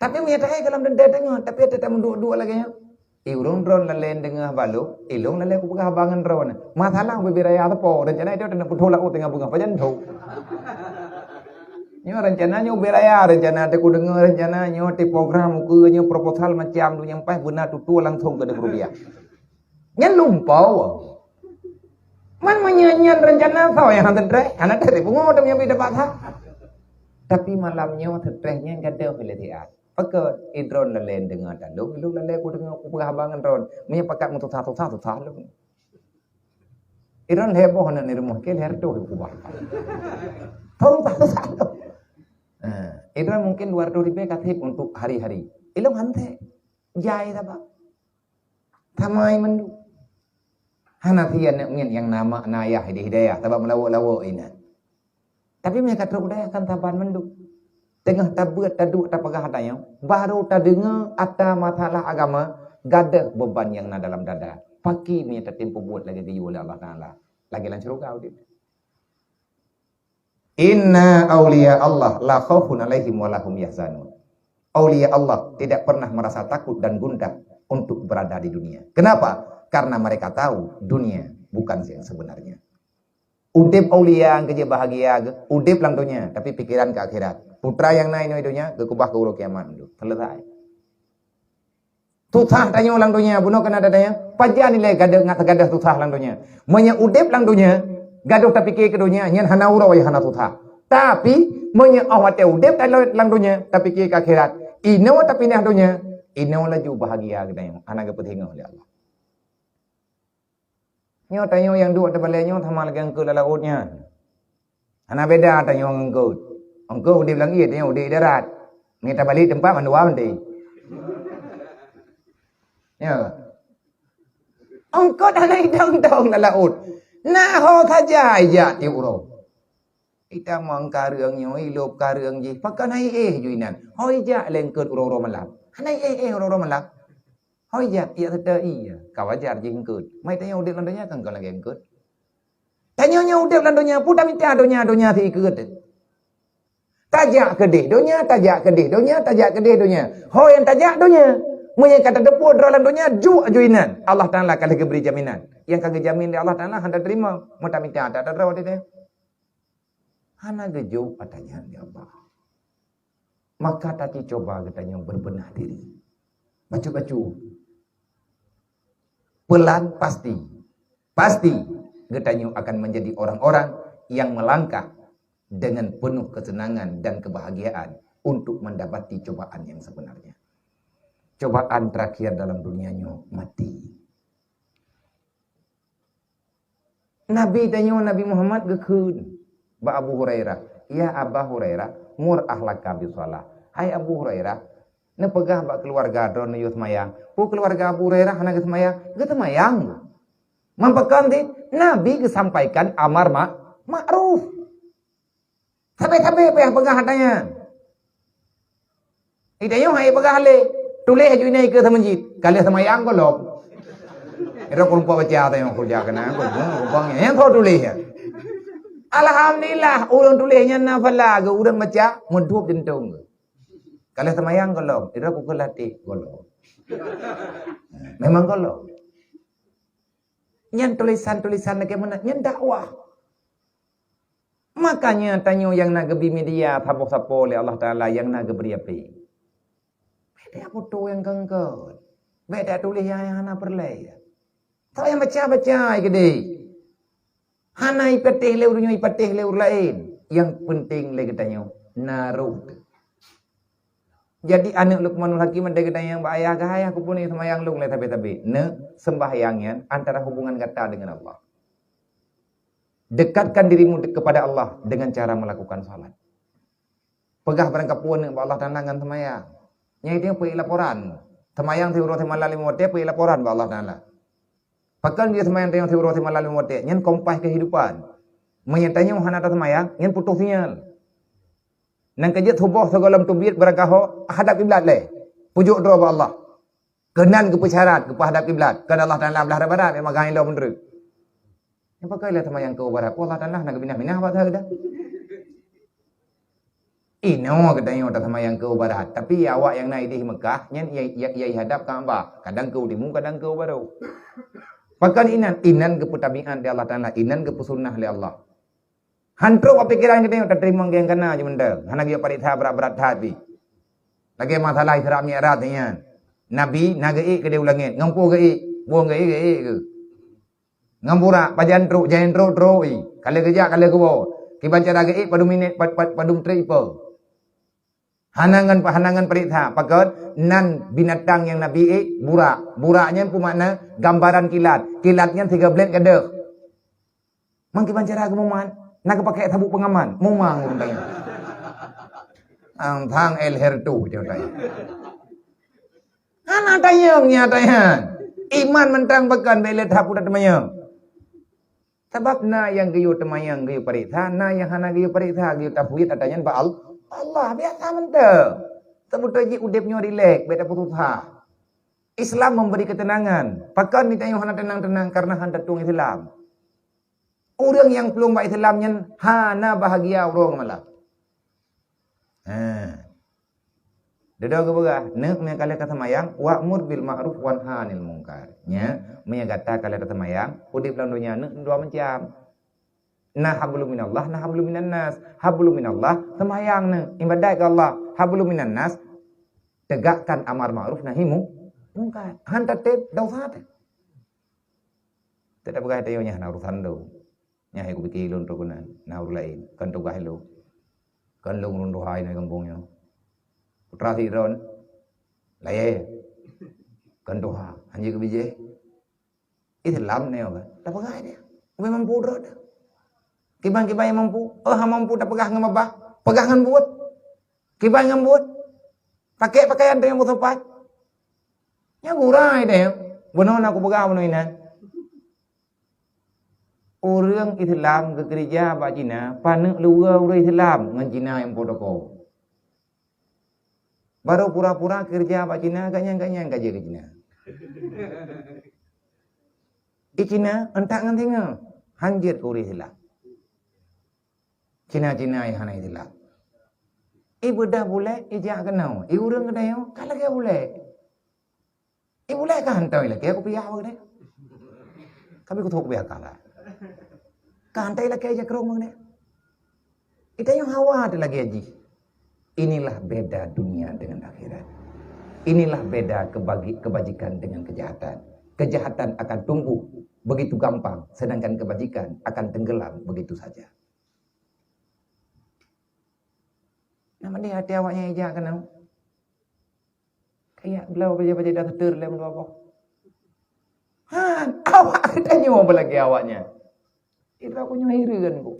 Tapi meunyo tahe gohlom teuntée teungoh, tapi tetap meuduek-duek lagée nyoe. I ureuëng droen lalén deungoh balok, ilong lalén kupeugah haba ngon droen. Masalah ubé raya sapo, rencana itu teungoh putôh laôt teungoh beungoh pajan tho. Nyoe rencana nyoe ubé raya, rencana teuku deungoh rencana nyoe ti program ukeue nyoe proposal macam tu nyang paih beuna tutoe langsung keu dua rupiah. Nyan lumpoe. Man meunyoe nyan rencana soe nyang hana teutreh, hana teutreh pungo dong nyang bida paksa. Tapi malam nyoe teutreh nyan gadoh lé siat. Pakon idron lalén deungoe talong, ilong lalén ku deungoe ku peugah haba ngon ron. Meunyoe pakat meususah-susah, susah lom. Idron lhèe boh aneuk di rumoh, ke lhèe reutôh ku bah. Tong bah susah lom. Ha, idron mungkin dua reutôh ribèe ka sép untuk hari-hari. Ilong hana sép. Jai saban. Tamai mandum. Hana sia neuk miet nyang na mak na ayah di hidayah, sabab meulawok-lawok inan. Tapi meunyoe ka trok u dayah kan saban mandum. Teungoh tabeuet taduek tapeugah ata nyoe, baru tadeungoe ata masalah agama, gadoh beuban nyang na dalam dada. Pakri meunyoe tatem peubuet lagèe geuyue lé Allah Taala, lagèe lam syeuruga udép. Inna auliya Allah la khaufun alaihim wa lahum yahzanun. Aulia Allah tidak pernah merasa takut dan gundah untuk berada di dunia. Kenapa? Karena mereka tahu dunia bukan yang sebenarnya. Udép aulia nyang keujeuet bahagia, udép lam donya, tapi pikiran ke akhirat. Putra nyang na inoe donya, geukeubah keu uroe kiamat dulu. Selesai. Susah tanyoe lam donya, bunoe keunan tanyoe, pajan ilèe gadoh ngat gadoh susah lam donya. Meunyoe udép lam donya, gadoh tapike keu donya, nyan hana uroe hana susah. Tapi, meunyoe 'oh watèe udép lam donya, tapike keu akhirat, inoe tapinah donya, inoe laju bahagia geutanyoe, hana geupeusingoh lé Allah. Nyoe tanyoe nyang duek teubalèe nyoe sama lagèe eungkôt lam laôt nyan. Hana beda tanyoe ngon eungkôt. Eungkôt udép lam ié, tanyoe udép darat. Meunyoe tabalek teumpat mandua mantong. Ya. Eungkôt hana idong-dong lam laôt. Na ho saja ijak tiep uroe. Itamong kareueng nyoe, ilôb kareueng jih. Pakon hana iéh ju inan. Ho ijak lé eungkôt uroe-uroe malam. Hana iéh-iéh uroe-uroe malam. Hoi jak, jak seutôt iya, ka wajar jih eungkôt. Mai tanyoe udép lam donya kan kon lagèe eungkôt. Tanyoe nyoe udép lam donya, peue tamita donya-donya sikeue teuh. Tajak keudeh donya, tajak keudeh donya, tajak keudeh donya. Ho nyang tajak donya. Meunyoe ka tateupeue droe lam donya, jok aju inan. Allah Taala ka lheueh geubri jaminan. Nyang ka geujamin lé Allah Taala hana teurimong. Meutamita that droe teuh. Hana geujok ata nyan, ya Allah. Maka tacucoba geutanyoe berbenah diri. Bacut-bacut. Pelan pasti, pasti geutanyoe akan menjadi orang-orang yang melangkah dengan penuh kesenangan dan kebahagiaan untuk mendapati cobaan yang sebenarnya. Cobaan terakhir dalam dunia nyoe mati. Nabi tanyoe, Nabi Muhammad geukheun bak Abu Hurairah, "Ya Aba Hurairah, mur ahlaka bis shalah." Hai Abu Hurairah, neupeugah bak keuluwarga droeneuh yue seumayang. Peue keuluwarga Abu Hurairah hana geuseumayang? Geuseumayang. Man pakon cit? Nabi geusampaikan amar ma-, ma'ruf. Sabe-sabe payah peugah ata nyan. Di tanyoe han ék peugah lé, tuléh aju inan ikeue seumeujit, ka lheueh seumayang gohlom. Ira kureueng baca tanyoe, kuja keunan, kureueng, kureueng, nyang kau tuléh nyan. Alhamdulillah, ureueng tuléh nyan na pahala geuh, ureueng baca meudhôb jeuntông geuh. Ka lheueh seumayang gohlom, ira kukheun latih gohlom. Memang gohlom. Nyan tulisan-tulisan lagèe meunan, nyan dakwah. Makanya tanyoe nyang na geubri media, saboh-saboh lé Allah Taala nyang na geubri api. Bèk taputoe nyang keungkot. Bèk tatuléh nyang, nyang hana peureulèe. Soe nyang baca-baca ai keudéh. Hana ipatéh lé ureueng nyoe, ipatéh lé ureueng laén. Nyang peunteng lé geutanyoe na roh teuh. Jadi, aneuk Luqmanul Hakim ada geutanyoe bak ayah, "Hai ayah, keupeue neuseumayang lôn lé sabe-sabe?" Neuh, sembahyang nyan antara hubungan gata dengan Allah. Dekatkan dirimu de-, kepada Allah dengan cara melakukan salat. Peugah barangkapeue neuk bak Allah Taala ngon seumayang. Nyang itu peuék laporan. Seumayang siuroe simalam limong watèe peuék laporan bak Allah Taala. Pakon geuseumayang tanyoe siuroe simalam limong watèe? Nyan kompas kehidupan. Meunyoe tanyoe hana taseumayang, nyan putôh sinyal. Nyan ka jeuet suboh sigohlom teubiet beurangkaho hadap kiblat lé. Pujok droe bak Allah. Keunan geupeusyarat geupeuhadap kiblat. Kon Allah Taala blah barat, memang gahan ilom meunurot. Nyan pakon lé seumayang keu barat? Allah Taala hana geuminah-minah bak saga. Inoe geutanyoe taseumayang keu barat, tapi awak nyang na idéh Mekah, nyan ia, ia, ia hadap Ka'bah, kadang keu timu, kadang keu barat. Pakon inan? Inan geupeutabiat lé Allah Taala, inan geupeusunnah lé Allah. Han trok bak pikeran geutanyoe tateurimong nyang kana jeuet mantong, hana geuyue pareksa brat-brat that pih. Lagèe masalah Isra Mi'raj nyan. Nabi na geuék keudéh u langèt, ngon peue geuék? Buông geuék, geuék keuh. Ngon burak, pajan trok, jaén trok, trok, i. Ka lheueh geujak, ka lheueh geuwoe. Kiban cara geuék, padum minét, pad-, pad-, padum trép ipe. Hana ngon, hana ngon pareksa, pakon nan binatang nyang Nabi ék, burak. Burak nyan peue makna? Gambaran kilat. Kilat nyan sigoe blét ka deuh. Mang kiban cara geumumat? Na geupakék sabuk pengaman. Mumang ureueng tanyoe. Ang thang el hertu, dia tanya. Hana tanyong, nya tanya. Iman mantong pakon bèk lé that putra teumanyong. Sabab na nyang geuyue teumayang, geuyue pareksa, na nyang hana geuyue pareksa, geuyue tafwid ata nyan bak Al-, Allah. Biasa mantong. Seubeutôi jih udeb nyoe rilek, bèk tapeususah. Islam memberi ketenangan. Pakon mita nyoe hana teunang-teunang? Karena hana tatueng Islam. Ureueng nyang plueng bak Islam nyan hana bahagia uroe ngon malam. Ha. Dudoe geupeugah, neuk meunyo ka lheueh ka seumayang, wa'mur bil ma'ruf wanha 'anil munkar. Nya, meunyo gata ka lheueh ka seumayang, udeb lam donya neuk dua macam. Na hablum minallah, na hablum minannas. Hablum minallah, seumayang neuk, ibadat keu Allah. Hablum minannas, tegakkan amar ma'ruf nahi mu-, mungkar. Han tatép, dosa teuh. Teutab peugah teuh nyoe hana urusan lôn. Nyan hai kupike lôn trok keunan, na ureueng laén, kon tugaih lôn. Kon lôn ureueng tuha inoe gampông nyoe. Putra sidroe, layèe. Kon tuha, hanjeuet keu bijéh. Islam nyoe kan. Tapeugah dia. Ubé mampu droe dah. Kiban-kiban nyang mampu. Oh, hana mampu tapeugah ngon babah. Peugah ngon buet. Kiban ngon buet. Pakai pakaian nyang beusopan. Nyan gurèe deh. Bunoe na kupeugah bunoe inan. Ureueng Islam geukeureuja bak Cina, paneuk luweue ureueng Islam ngon Cina nyang po toko. Barô pura-pura keureuja bak Cina, gobnyan-gobnyan ka jeuet keu Cina. Di Cina, entak ngon singoh, hanjeuet keu ureueng Islam. Cina-Cina nyang hana Islam. I beudah bulèe, i jak keunoe. I ureueng geutanyoe, ka lagèe bulèe. I bulèe ka hantoi lakèe kupiah bak geude. Kami kuthok kupiah kala. Ka hantoi lakèe jakrong bak geude. I tanyoe hawa teuh lagèe jih. Inilah beda dunia dengan akhirat. Inilah beda kebagi-, kebajikan dengan kejahatan. Kejahatan akan tumbuh begitu gampang, sedangkan kebajikan akan tenggelam begitu saja. Nama dia hati awaknya ija kena? Kayak beliau baca-baca dah seter lem dua boh. Ha, awak kita nyoe apa lagi awaknya? Kita punya hirangan ku.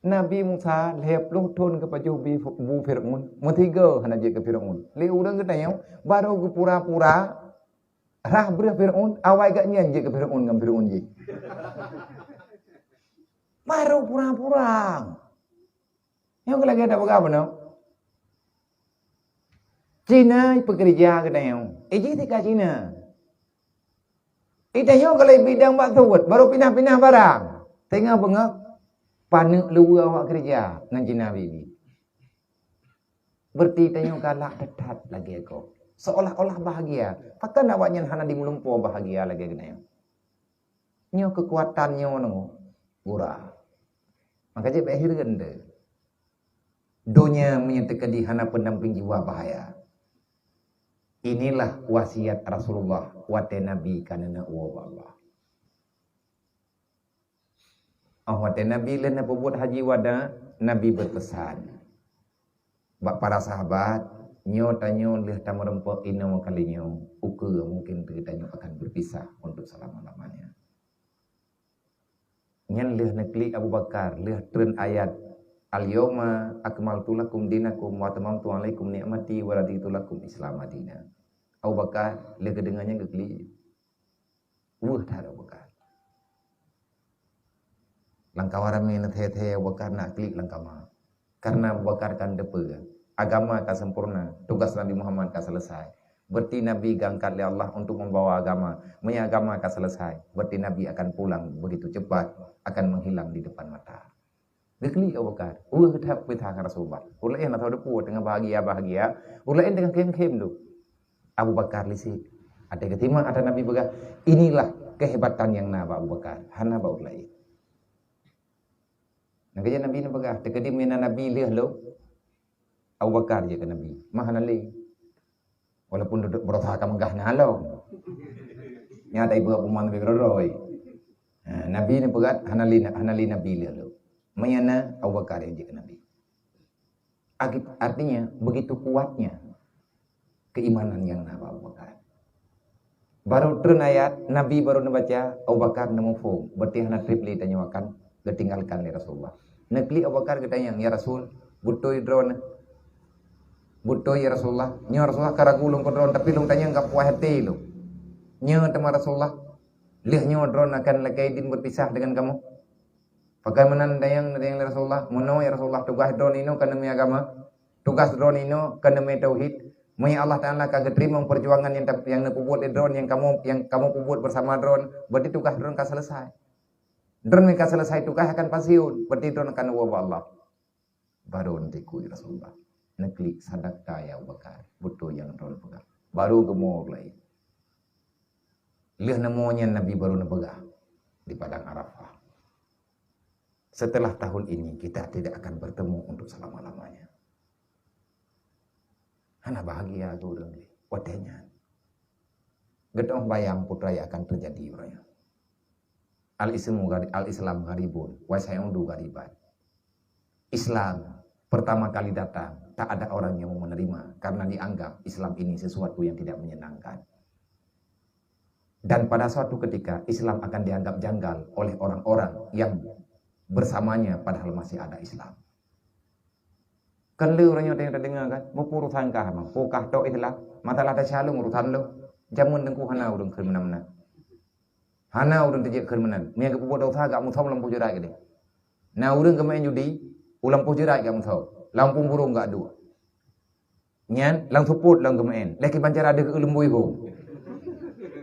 Nabi Musa lhèe ploh thôn geupajoh bi-, bu Firaun, meusigoe hana jeuet keu Firaun. Lé ureueng geutanyoe barô geupura-pura rhah breueh Firaun, awai gobnyan jeuet keu Firaun ngon Firaun jih. Barô pura-pura. Nyoe keuh lagèe tapeugah bunoe. Cina peukeureuja geutanyoe. Eh, jih tika Cina. Geutanyoe kalau bidang bak suet, barô pinah-pinah barang. Teungoh beungoh, paneuk luweue awak keureuja ngon Cina bibi. Berarti tanyoe galak that-that lagèe kok. Seolah-olah bahagia. Pakon awaknyan hana di meulumpoe bahagia lagèe geutanyoe. Nyoe keukuatan nyoe nunggu gura. Maka jeuet bèk hireuen deh. Donya meunyo teukeudi hana pendamping jiwa bahaya. Inilah wasiat Rasulullah watèe Nabi ka neuneuk woe bak Allah. Oh, watèe Nabi lheueh neupeubuet haji wada, Nabi berpesan bak para sahabat, "Nyoe tanyoe lheueh tameureumpok inoe kali nyoe, ukeue mungkin geutanyoe akan berpisah untuk selama-lamanya." Nyan lheueh neuklik Abu Bakar, lheueh treun ayat, "Al-yauma akmaltu lakum dinakum wa atmamtu alaikum ni'mati wa raditu lakum Islam dina." Abu Bakar lheueh geudeungoe nyan geuklik. Weueh that Abu Bakar. Lam kawan ramè neuthèe-thèe Abu Bakar nak klik lam kama. Karena Abu Bakar kan teupeue, agama ka sempurna, tugas Nabi Muhammad ka selesai. Berarti Nabi geuangkat lé Allah untuk membawa agama. Meunyo agama ka selesai, berarti Nabi akan pulang begitu cepat, akan menghilang di depan mata. Geuklik Abu Bakar, weueh that peue that ngon Rasulullah. Ureueng laén lam saboh deungon bahagia-bahagia, ureueng laén teungoh khém-khém tu. Abu Bakar lé sit. Watèe geuteurimong ata Nabi peugah, "Inilah kehebatan nyang na bak Abu Bakar, hana bak ureueng laén." Nyang keujeuet Nabi neupeugah, teukeudi meunan Nabi lheueh lom, Abu Bakar jeuet keu Nabi. Mah hana lé. Walaupun dudoe berusaha ka meugah na lom. Nyata ibu aku mana beroi. Ha, Nabi ni peugah hana li, hana li Nabi lé lom. Meunyo na Abu Bakar nyang jeuet keu Nabi. Aki-, artinya begitu kuatnya keimanan nyang na bak Abu Bakar. Baru treun ayat, Nabi baru neubaca, Abu Bakar neumuphom, berarti hana treb lé tanyoe akan geutinggalkan lé Rasulullah. Neuklik Abu Bakar geutanyong, "Ya Rasul, beutôi droeneuh?" "Beutôi ya Rasulullah." "Nyoe Rasulullah ka ragu lôn keu droeneuh, tapi lôn tanyong ka puas até lôn. Nyoe teuma Rasulullah, lheueh nyoe droeneuh akan lakée dien beupisah deungon kamoe?" Pakon meunan tanyong, tanyong lé Rasulullah, "Meunoe ya Rasulullah, tugaih droeneuh inoe keuneumé agama, tugaih droeneuh inoe keuneumé tauhid. Meunyo Allah Taala ka geuteurimong peujuangan nyang ta-, nyang neupeubuet lé droeneuh, nyang kamoe, nyang kamoe peubuet beusama droeneuh, berarti tugaih droeneuh ka seuleusai. Droeneuh ka seuleusai tugaih akan pensiun, berarti droeneuh akan neuwoe bak Allah." Baru neutikui Rasulullah. Neuklik, "Sadaqta ya Abu Bakar, beutôi nyang droeneuh peugah." Baru geumoe laén. Lheueh neumoe nyan Nabi baru neupeugah di padang Arafah, "Setelah tahun ini kita tidak akan bertemu untuk selama-lamanya." Hana bahagia keu ureuëng lé watée nyan. Geutanyoe bayang peue nyang akan teujadi uroe nyoe. Al-Ismu ghari-, al-Islam gharibun, wa sayaudu ghariban. Islam pertama kali datang, tak ada orang yang mau menerima karena dianggap Islam ini sesuatu yang tidak menyenangkan. Dan pada suatu ketika, Islam akan dianggap janggal oleh orang-orang yang bersamanya padahal masih ada Islam. Kan le ureuëng nyoe teudeungoe kan, "Meupeu urusan kah, Bang? Peue kah tok Islam? Masalah tasya lôn urusan lôn." Jameun teungku hana ureuëng kheun meunan-meunan. Hana ureuëng teujeuet kheun meunan. Meunyo geupeubuet desya, gak musau lam poh jeurat keudeh. Na ureuëng geumeu'en judi, u lam poh jeurat gak musau. Lam pueng burông gak duek. Nyan, lam seupôt lam geumeu'en. Lé kiban cara deuh keu leumbui ho.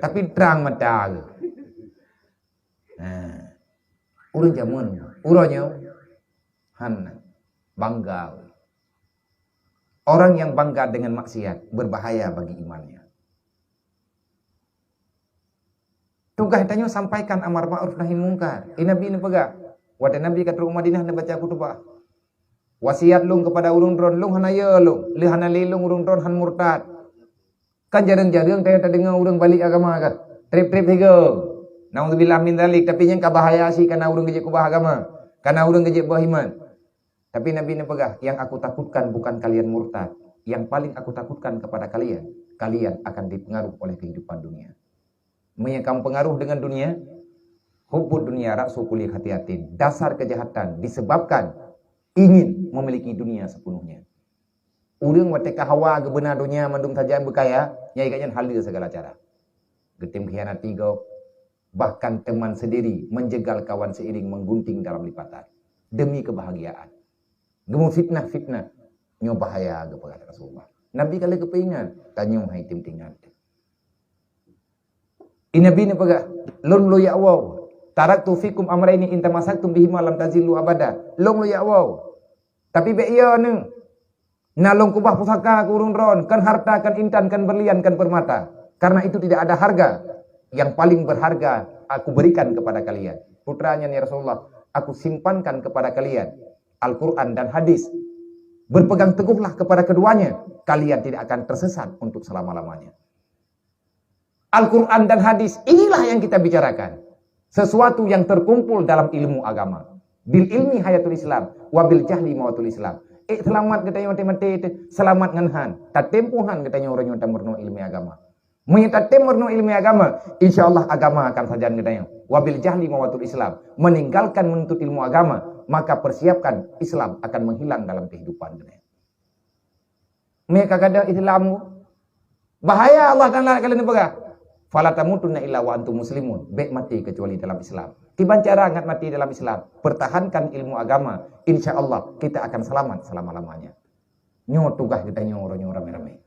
Tapi trang mata geuh. Nah, ureuëng jameun, uroe nyoe, hana, bangga. Orang yang bangga dengan maksiat berbahaya bagi imannya. Tugaih tanyoe sampaikan amar ma'ruf nahi mungkar. Di Nabi neupeugah, watée Nabi ka trok u Madinah neubaca khutubah, "Wasiat lôn keupada ureuëng droen, lôn hana yö lôn, lé hana lé lôn ureuëng droen han murtad." Kan jareueng-jareueng tanyoe tadeungoe ureuëng balik agama kan? Treb-treb sigoe. Naudzubillah min dzalik, tapi nyan ka bahaya sit kana ureuëng geujeuet keubah agama, kana ureuëng geujeuet beuiman. Tapi Nabi neupeugah, "Yang aku takutkan bukan kalian murtad. Yang paling aku takutkan kepada kalian, kalian akan dipengaruh oleh kehidupan dunia." Meunyo kamoe pengaruh dengan dunia, hubbud dunya ra'su kulli khati'atin. Dasar kejahatan disebabkan ingin memiliki dunia sepenuhnya. Ureuëng watée ka hawa geubeuna donya mandum sajan beukaya, nyang ikat nyan haleue segala cara. Geutem khianati gob, bahkan teman sendiri menjegal kawan seiring menggunting dalam lipatan demi kebahagiaan. Geumeu fitnah-fitnah, nyoe bahaya geupeugah Rasulullah. Nabi ka lheueh geupeuingat, tanyoe hai tem teuingat. Di Nabi neupeugah, "Lôn lôn jak woe, taraktu fikum amraini in tamasaktum bihima lam tazillu abada." Lôn lôn jak woe. Tapi bék yö neuh. Na lôn keubah pusaka keu ureuëng droen, kan harta, kan intan, kan berlian, kan permata. Karena itu tidak ada harga. Yang paling berharga aku berikan kepada kalian. Putra nyan, ya Rasulullah, aku simpankan kepada kalian Al-Quran dan hadis. Berpegang teguhlah kepada keduanya, kalian tidak akan tersesat untuk selama-lamanya. Al-Quran dan hadis, inilah yang kita bicarakan. Sesuatu yang terkumpul dalam ilmu agama. "Bil ilmi hayatul Islam, wa bil jahli mawatul Islam." Eh, seulamat geutanyoe maté-maté teuh, seulamat ngon han. Tatem peue han geutanyoe uroe nyoe tameurunoe ilmu agama. Meunyo tatem meurunoe ilmu agama, insya Allah agama akan sajan geutanyoe. "Wa bil jahli mawatul Islam." Meninggalkan menuntut ilmu agama, maka persiapkan Islam akan menghilang dalam kehidupan geutanyoe. Meunyo ka gadôh Islam, bahaya Allah Taala ka lheueh neupeugah, "Fala tamutunna illa wa antum muslimun." Bék maté kecuali dalam Islam. Kiban cara ngat maté dalam Islam? Pertahankan ilmu agama. Insya Allah kita akan selamat selama-lamanya. Nyoe tugaih geutanyoe uroe nyoe ramé-ramé.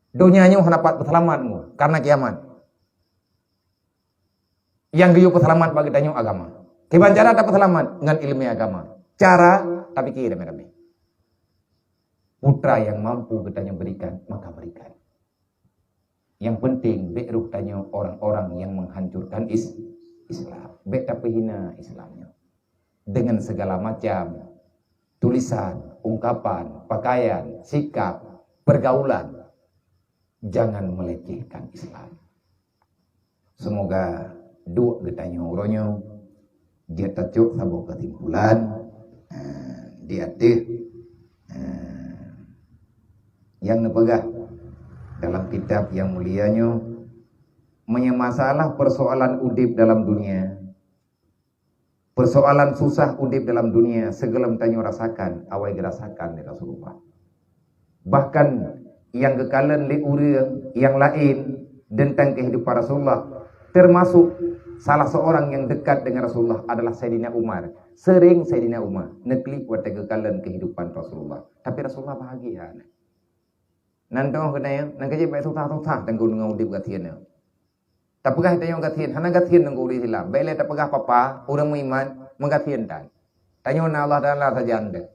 Donya nyoe hana pat peuseulamat nyoe karena kiamat. Nyang geuyue peuseulamat bak geutanyoe agama. Kiban cara tapeuseulamat? Ngon ileumèe agama. Cara, tapike ramé-ramé. Putra yang mampu geutanyoe berikan, maka berikan. Yang penting, bèk roh tanyoe orang-orang yang menghancurkan is-, Islam. Bèk tapeuhina Islam nyoe. Dengan segala macam tulisan, ungkapan, pakaian, sikap, pergaulan. Jangan melecehkan Islam. Seumoga duek geutanyoe uroe nyoe jeuet tacok saboh keusimpulan, eh, di ateueh, eh, nyang neupeugah dalam kitab nyang mulia nyoe, meunyoe masalah peusoalan udeb dalam dunia, peusoalan susah udeb dalam dunia, sigohlom tanyoe rasakan awai geurasakan lé Rasulullah. Bahkan nyang geukalon lé ureuëng nyang laén teuntang keuhidupan Rasulullah, teumasok salah seorang nyang dekat dengan Rasulullah adalah Saidina Umar. Seuring Saidina Umar neuklik watée geukalon keuhidupan Rasulullah. Tapi Rasulullah bahagia. Nan teungoh keunoe, nan keujieb bék susah-susah teungku deungon udeb gasien nyoe. Tapeugah tanyoe gasien, hana gasien teungku ureuëng Islam. Bék lé tapeugah papa, ureuëng meuiman, meugasien tan. Tanyoe na Allah Taala sajan deh.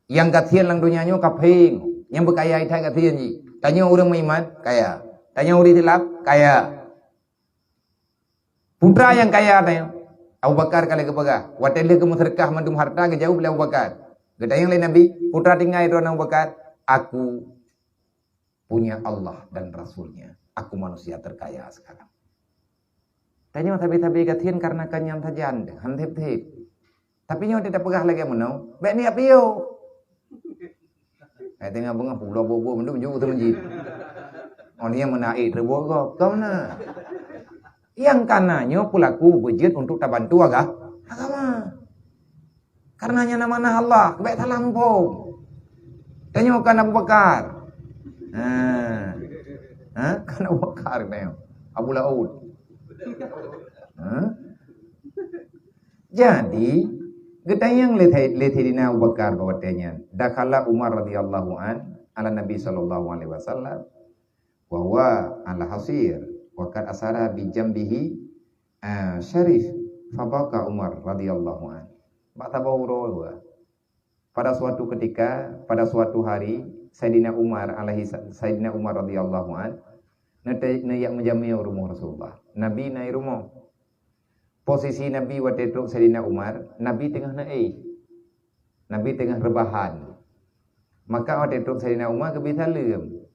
Nyang gasien lam donya nyoe ka pheng, nyang beukaya itai gasien jih. Tanyoe ureuëng meuiman, kaya. Tanyoe ureuëng Islam, kaya. Putra nyang kaya tanyoe, Abu Bakar ka lheueh geupeugah, watée lheueh geumeuseudeukah mandum harta geujaweueb lé Abu Bakar. Geutanyong lé Nabi, "Putra tinggai droeneuh Abu Bakar?" "Aku punya Allah dan Rasul-Nya. Aku manusia terkaya sekarang." Tanyoe sabe-sabe gasien kareuna kanyang sajan deh, han theb-theb. Tapi nyoe teupeugah lagée meunoe, bék niat piôh. Hai teungoh beungoh pulo bobo mandum jeuet teumeuji. Oh, nyang meunaék teubôh gob, kon na. Nyang kana nyoe peulaku beujeuet untuk tabantu aga-, agama. Kareuna nyan amanah Allah, bék salah muphom. Tanyoe kan Abu Bakar. Ha. Ha? Kan Abu Bakar tanyoe. Abu Laut. Ha? Jadi, geutanyong lé, lé Saidina Abu Bakar bak watée nyan, dakhala Umar radhiyallahu an ala Nabi sallallahu alaihi wasallam, wa huwa ala hasir, wa qad asara bi jambihi, ah, syarif, fabaka Umar radhiyallahu an. Bak saboh uroe, pada suatu ketika, pada suatu hari, Saidina Umar alaihi sa-, Saidina Umar radhiyallahu an, neute-, neujak meujamé u rumoh Rasulullah. Nabi na i rumoh. Posisi Nabi watée trok Saidina Umar, Nabi teungoh neuéh. Nabi teungoh rebahan. Maka watée trok Saidina Umar geubri saleuem.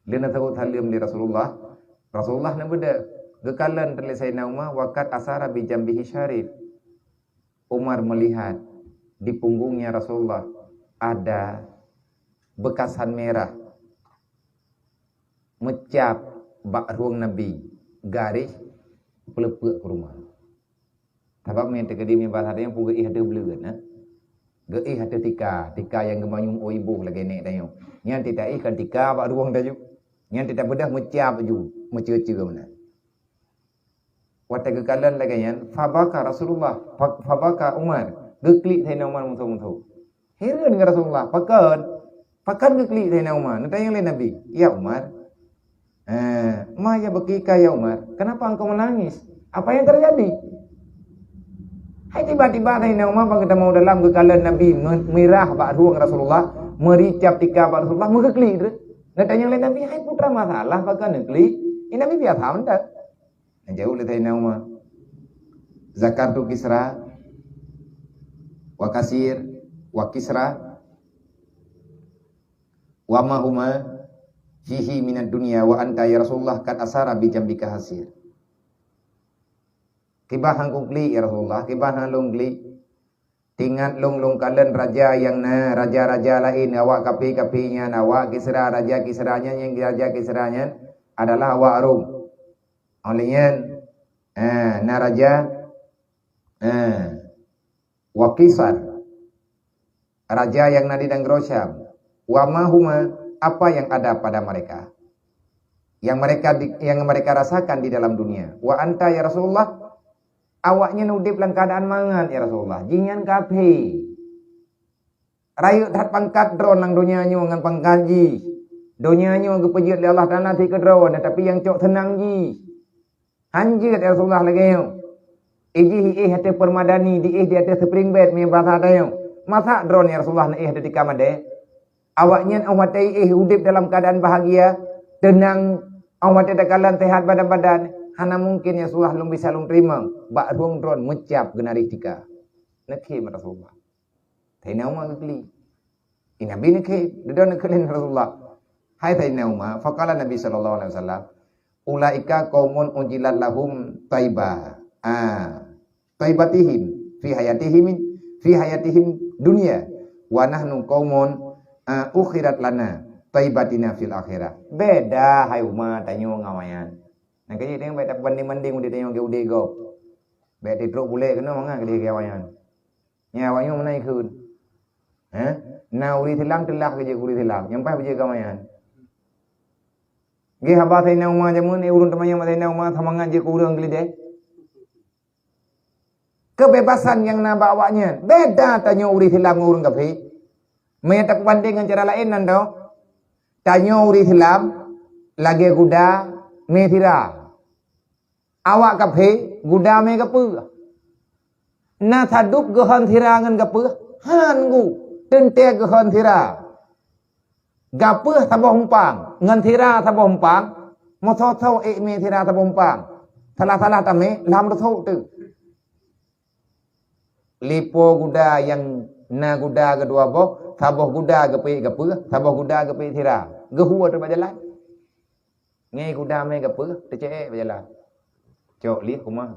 Lheueh neuseuôt saleuem lé Rasulullah, Rasulullah neubeudôh. Geukalon lé Saidina Umar, wa qad asara bi jambihi syarif. Umar melihat di punggungnya Rasulullah ada bekasan merah meucab bak rueng Nabi, garéh peuleupeuk keu rumoh. Sabab meunyoe teukeudi meubalah ada nyang peugeuéh ateueh bleuen, na. Geuéh ateueh tika, tika nyang geumanyum oi boh lagée nèk tanyoe. Nyan teuta éh kan tika bak rueng taju. Nyan teuta beudôh meucab ju, meuceu-ceu meunan. Watée geukalon lagée nyan, fabaka Rasulullah, fa-, fabaka Umar, geuklik Saidina Umar meuso-meuso. Hireuen ngon Rasulullah, pakon? Pakon geuklik Saidina Umar? Neutanyong lé Nabi, "Ya Umar, eh, ma yabkika ya Umar? Kenapa engkau menangis? Apa yang terjadi?" Hai tiba-tiba Saidina Umar bak geutamong dalam geukalon Nabi me-, mirah bak rueng Rasulullah, meuricab tika bak Rasulullah, meugeuklik tu. Neutanyong lé Nabi, "Hai putra masalah, pakon neuklik?" Eh, Nabi biasa mantong. Neujaweueb lé Saidina Umar, "Zakartu Kisra wa Kasir wa Kisra wa ma huma fihi minad dunya wa anta ya Rasulullah qad asara bi jambika hasir." Kiban han kuklik ya Rasulullah, kiban han lôn klik. Teuingat lôn, lôn kalon raja nyang na raja-raja laén, awak kafé-kafé nyan, awak Kisra, raja Kisra nyan, nyang raja Kisra nyan adalah awak Rom. Óh lheueh nyan, eh, na raja, eh, wa Kisar, raja nyang na di nanggroe Syam. Wa ma huma, apa yang ada pada mereka, yang mereka di, yang mereka rasakan di dalam dunia. Wa anta, ya Rasulullah, awaknyan udeb lam keuadaan mangat, ya Rasulullah. Jihnyan kafé. Rayeuk that pangkat droe lam donya nyoe ngon pangkat jih. Donya nyoe geupeujeuet lé Allah Taala sit keu droe, tapi nyang cok seunang jih. Han jeuet, ya Rasulullah, lagée nyoe. Ijih iéh ateueh permadani, diéh di ateueh spring bed, meunan basa tanyoe. Masa droeneuh, ya Rasulullah, neuéh ateueh tika madé? Awaknyan óh watée iéh udeb dalam keuadaan bahagia, teunang, óh watée takalon seuhat badan-badan. Hana mungken, ya Rasulullah, lôn bisa lôn teurimong. Bak rueng droeneuh meucab geunaréh tika. Neukhém Rasulullah. Saidina Umar geuklik. Eh, Nabi neukhém, dudoe neukhém lé Rasulullah. Hai Saidina Umar, faqala Nabi sallallahu alaihi wasallam, Ulaika qaumun ujilat lahum taiba. Ah, taibatihim fi hayatihim, fi hayatihim dunya. Wa nahnu qaumun, ah, ukhirat lana taibatina fil akhirah. Beda hai umat tanyoe ngon awaknyan. Nyang keuh teuh bèk tapeumbandeng-bandeng udép tanyoe ngon udép gob. Bèk titrok bulèk keunoe mangat keudeh keu awaknyan. Nyan awaknyan meunan ikheun. Heh? Na ureueng Islam teulah keu jeuet keu ureueng Islam. Nyang paih beujeuet keu awaknyan. Geuh haba Saidina Umar jameun, eh, ureueng teumanyong bak Saidina Umar, seumangat jeuet keu ureueng keulideh. Keubebasan nyang na bak awaknyan beda tanyoe ureueng Islam ngon ureueng kafé. Meunyo tapeubandeng ngon cara laén nan toh, tanyoe ureueng Islam lagèe guda mè sira. Awak kafé guda mè gapeuh. Na sadub geuhon sira ngon gapeuh, han gu teuntèe geuhon sira. Gapeuh saboh umpang, ngon sira saboh umpang, meusoe-soe ék mè sira saboh umpang. Salah-salah tamè lam reusôk teuh. Lipo guda nyang na guda keudua boh, saboh guda geupeuék gapeuh, saboh guda geupeuék sira. Geuhue teuk bak jalan. Nyan guda mè gapeuh, teuceuék bak jalan. Cok lieh keumah.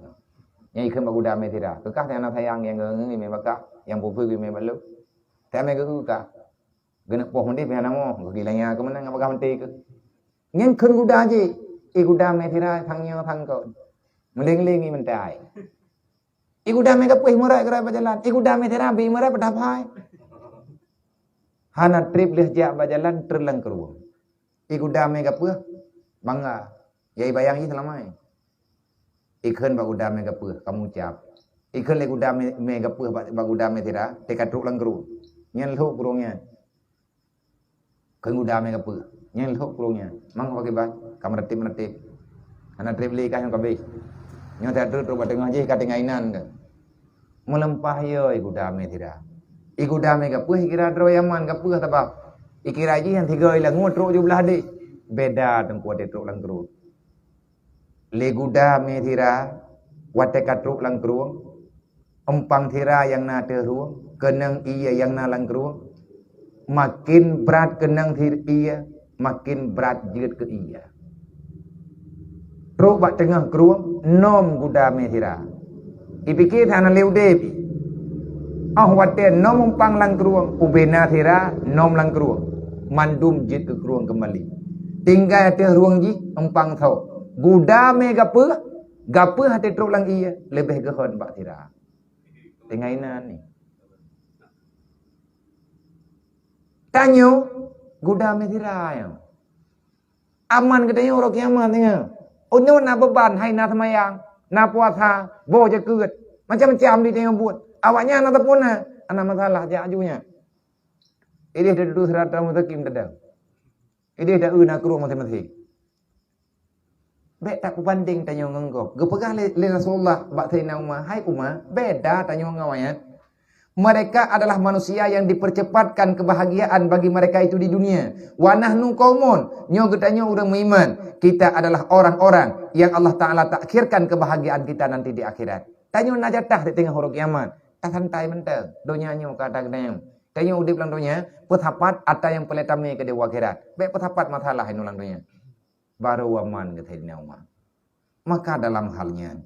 Nyan ikheun bak guda mè sira. Keu kah nyang na sayang, nyang geungeue mè bak kah, nyang peue-peue mè bak lôn. Tamè geu kah. Geuneuk poh meudeh pih hana mo, geugi lanya keu meunan ngon bagah meuté keuh. Nyan kheun guda jih. Eh, guda mè sira sang nyoe sang kon. Meuleng-leng i mentai. Eh, guda mè gapeuh meurek-rek bak jalan. Eh, guda mè sira bi meurek bak dapai. Hana trép lheueh jak bak jalan trép lam krueng. Eh, guda mè gapeuh bangga. Yai bayang jih seulama nyan. Ikheun bak guda mè gapeuh, kamu cap. Ikheun lé guda mè, mè gapeuh bak, bak guda mè sira, teuka trok lam krueng. Nyan lhok krueng nyan. Kheun guda mè gapeuh. Nyan lhok krueng nyan. Mang pakriban, ka meuratéb-meuratéb. Hana trép lé kah nyang ka abéh. Nyoe that trok bak teungoh jih ka tinggai inan keuh. Meuleumpah yo i guda mè sira. I guda mè gapeuh kira droe Yaman gapeuh sabab. Ikira jih nyang tiga i langue trok jublah deh. Beda teungku watèe trok lam krueng. Lé guda mè sira watèe ka trok lam krueng, umpang sira nyang na ateueh rueng, keunong ié nyang na lam krueng, maken brat keunong sir-, ié, maken brat jeuet keu ié. Trok bak teungoh krueng, nom guda mè sira. Ipike hana lé udép. Óh watèe nom umpang lam krueng, ubena sira nom lam krueng. Mandum jeuet keu krueng keumbali. Tinggai ateueh rueng jih umpang tho. Guda mè gapeuh, gapeuh watèe trok lam ié, leubeh geuhon bak sira. Tinggai inan nyan. Tanyoe guda mè sira nyoe. Aman geutanyoe uroe kiamat nyoe. Uneun na beuban, hai na seumayang, na puasa, boh jakeuet, macam-macam di tanyoe buet. Awaknyan na teupuna, hana masalah jak aju nyan. Ideh teuduek sirata mustaqim teudeung. Ideh taeu na krueng maséng-maséng. Bèk tapeubandeng tanyoe ngon gob. Geupeugah lé, lé Rasulullah bak Saidina Umar, "Hai Umar, beda tanyoe ngon awaknyan." Mereka adalah manusia yang dipercepatkan kebahagiaan bagi mereka itu di dunia. Wa nahnu qaumun, nyoe geutanyoe ureueng meuiman. Kita adalah orang-orang yang Allah Taala takhirkan kebahagiaan kita nanti di akhirat. Tanyoe na jatah di teungoh uroe kiamat. Tasantai mantong. Donya nyoe ka ata geutanyoe. Tanyoe udép lam donya, peusapat ata nyang peureulèe tamè keudeh u akhirat. Bèk peusapat masalah inoe lam donya. Baru aman keu Saidina Umar. Maka dalam hal nyan,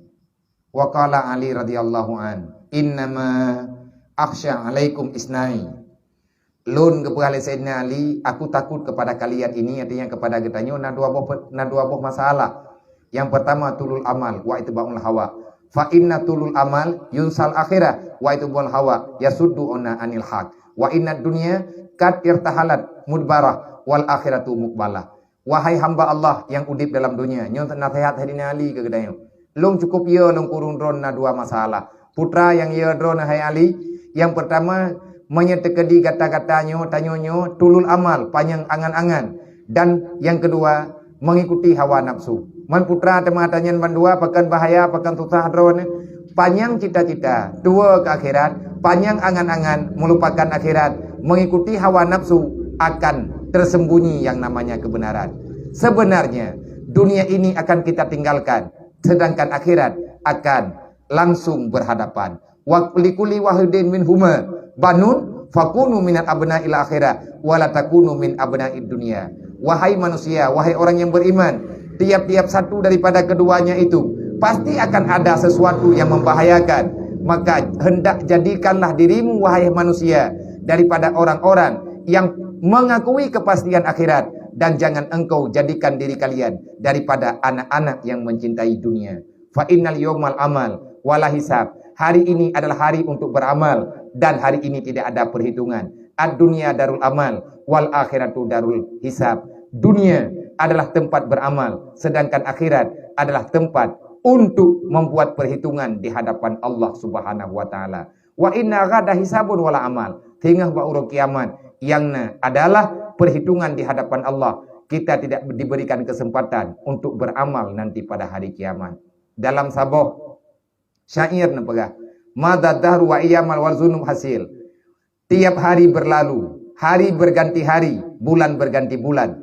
wa qala Ali radhiyallahu an, "Innama akhsya alaikum isnai." Lôn geupeugah lé Saidina Ali, "Aku takut kepada kalian ini," artinya kepada geutanyoe na dua boh pe-, na dua boh masalah. Yang pertama tulul amal wa itba'ul hawa. Fa inna tulul amal yunsal akhirah wa itba'ul hawa yasuddu anil haq. Wa inna dunya qad irtahalat mudbarah wal akhiratu muqbalah. Wahai hamba Allah nyang udép dalam donya, nyoe naseuhat Saidina Ali keu geutanyoe. Lôn cukup yo lôn kureueng droeneuh na dua masalah. Putra nyang yo droeneuh hai Ali, nyang peurtama, meunyoe teukeudi gata-gata nyoe, tanyoe nyoe, tulul amal, panyang angan-angan, dan nyang keudua, mengikuti hawa nafsu. Man putra teuma tanyan bandua, pakon bahaya, pakon susah droeneuh. Panyang cita-cita, tuwo keu akhirat, panyang angan-angan, meulupakan akhirat, mengikuti hawa nafsu, akan tersembunyi yang namanya kebenaran. Sebenarnya, dunia ini akan kita tinggalkan, sedangkan akhirat akan langsung berhadapan. Wa likulli wahidin minhuma banun, fakunu minal abna'il akhirah, wa la takunu min abna'id dunya. Wahai manusia, wahai orang yang beriman, Tiap-tiap satu daripada keduanya itu pasti akan ada sesuatu yang membahayakan. Maka hendak jadikanlah dirimu, wahai manusia, daripada orang-orang yang mengakui kepastian akhirat, dan jangan engkau jadikan diri kalian daripada anak-anak yang mencintai dunia. Fa innal yaumal amal wala hisab. Hari ini adalah hari untuk beramal dan hari ini tidak ada perhitungan. Ad-dunya darul amal wal akhiratu darul hisab. Dunia adalah tempat beramal, sedangkan akhirat adalah tempat untuk membuat perhitungan di hadapan Allah Subhanahu wa Ta'ala. Wa inna ghada hisabun wala amal. Singoh bak uroe kiamat, yang na adalah perhitungan di hadapan Allah. Kita tidak diberikan kesempatan untuk beramal nanti pada hari kiamat. Dalam saboh syair neupeugah, "Madad dahru wa iyyamal wal zunub hasil." Tiap hari berlalu, hari berganti hari, bulan berganti bulan.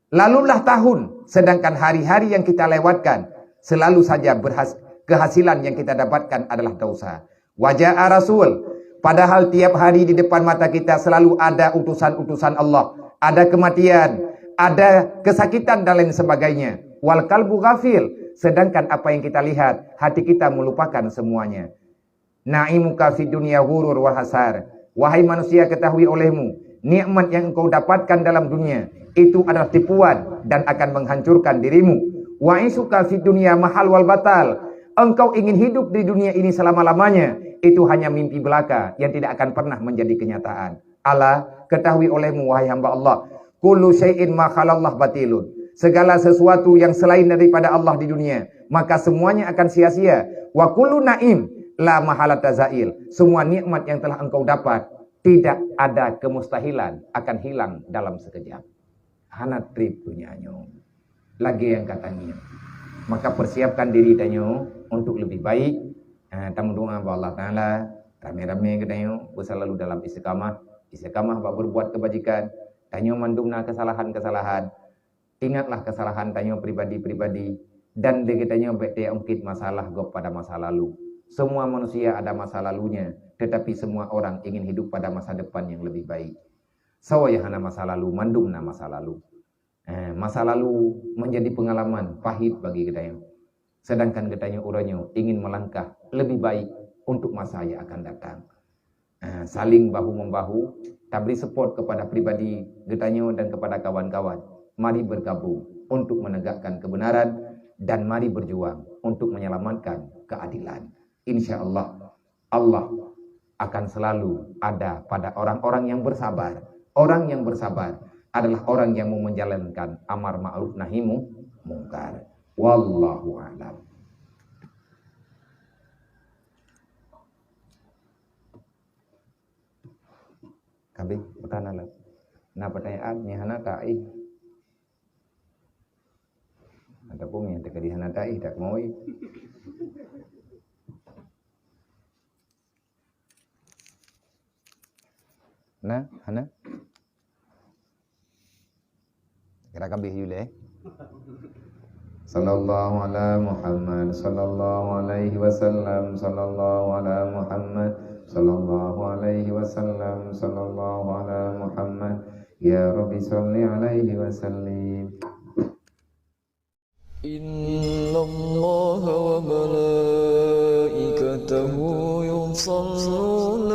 Lalulah tahun, sedangkan hari-hari yang kita lewatkan selalu saja berhas-, kehasilan yang kita dapatkan adalah dosa. Wa jaa rasul, padahal tiap hari di depan mata kita selalu ada utusan-utusan Allah, ada kematian, ada kesakitan dan lain sebagainya. Wal qalbu ghafil, sedangkan apa yang kita lihat, hati kita melupakan semuanya. Na'imuka fid dunya ghurur wa hasar. Wahai manusia, ketahui olehmu, nikmat yang engkau dapatkan dalam dunia itu adalah tipuan dan akan menghancurkan dirimu. Wa isuka fid dunya mahal wal batal. Engkau ingin hidup di dunia ini selama-lamanya, itu hanya mimpi belaka yang tidak akan pernah menjadi kenyataan. Ala, ketahui olehmu, wahai hamba Allah, kullu syai'in ma khalallah batilun. Segala sesuatu yang selain daripada Allah di dunia, maka semuanya akan sia-sia. Wa kullu na'im la mahalata zail. Semua nikmat yang telah engkau dapat, tidak ada kemustahilan akan hilang dalam sekejap. Hana treb dunia nyoe. Lagée nyang ka tangieng. Maka persiapkan diri tanyoe untuk lebih baik. Eh, tameudoa bak Allah Taala, ramé-ramé geutanyoe beusalalu dalam istiqamah. Istiqamah bak berbuat kebajikan. Tanyoe mandum na kesalahan-kesalahan. Ingatlah kesalahan tanyoe pribadi-pribadi dan lé geutanyoe bék taungkit masalah gob pada masa lalu. Semua manusia ada masa lalunya, tetapi semua orang ingin hidup pada masa depan yang lebih baik. Soe nyang hana masa lalu, mandum na masa lalu. Eh, masa lalu menjadi pengalaman pahit bagi geutanyoe. Sedangkan geutanyoe uroe nyoe ingin melangkah lebih baik untuk masa yang akan datang. Eh, saling bahu-membahu, tabri support kepada pribadi geutanyoe dan kepada kawan-kawan. Mari bergabung untuk menegakkan kebenaran dan mari berjuang untuk menyelamatkan keadilan. Insya Allah, Allah akan selalu ada pada orang-orang yang bersabar. Orang yang bersabar adalah orang yang mau menjalankan amar ma'ruf nahi mu-, mungkar. Wallahu a'lam. Kabeh, bukan alat. Na pertanyaan, nyang hana ka, eh. Ataupun nyang teuka di hana taéh, tak keumaui. Na, hana? Kira kabeh yue lé. Sallallahu ala Muhammad, sallallahu alaihi wasallam, sallallahu ala Muhammad, sallallahu alaihi wasallam, sallallahu ala Muhammad. Ya Rabbi, salli alaihi wasallim. إن الله وملائكته يصلون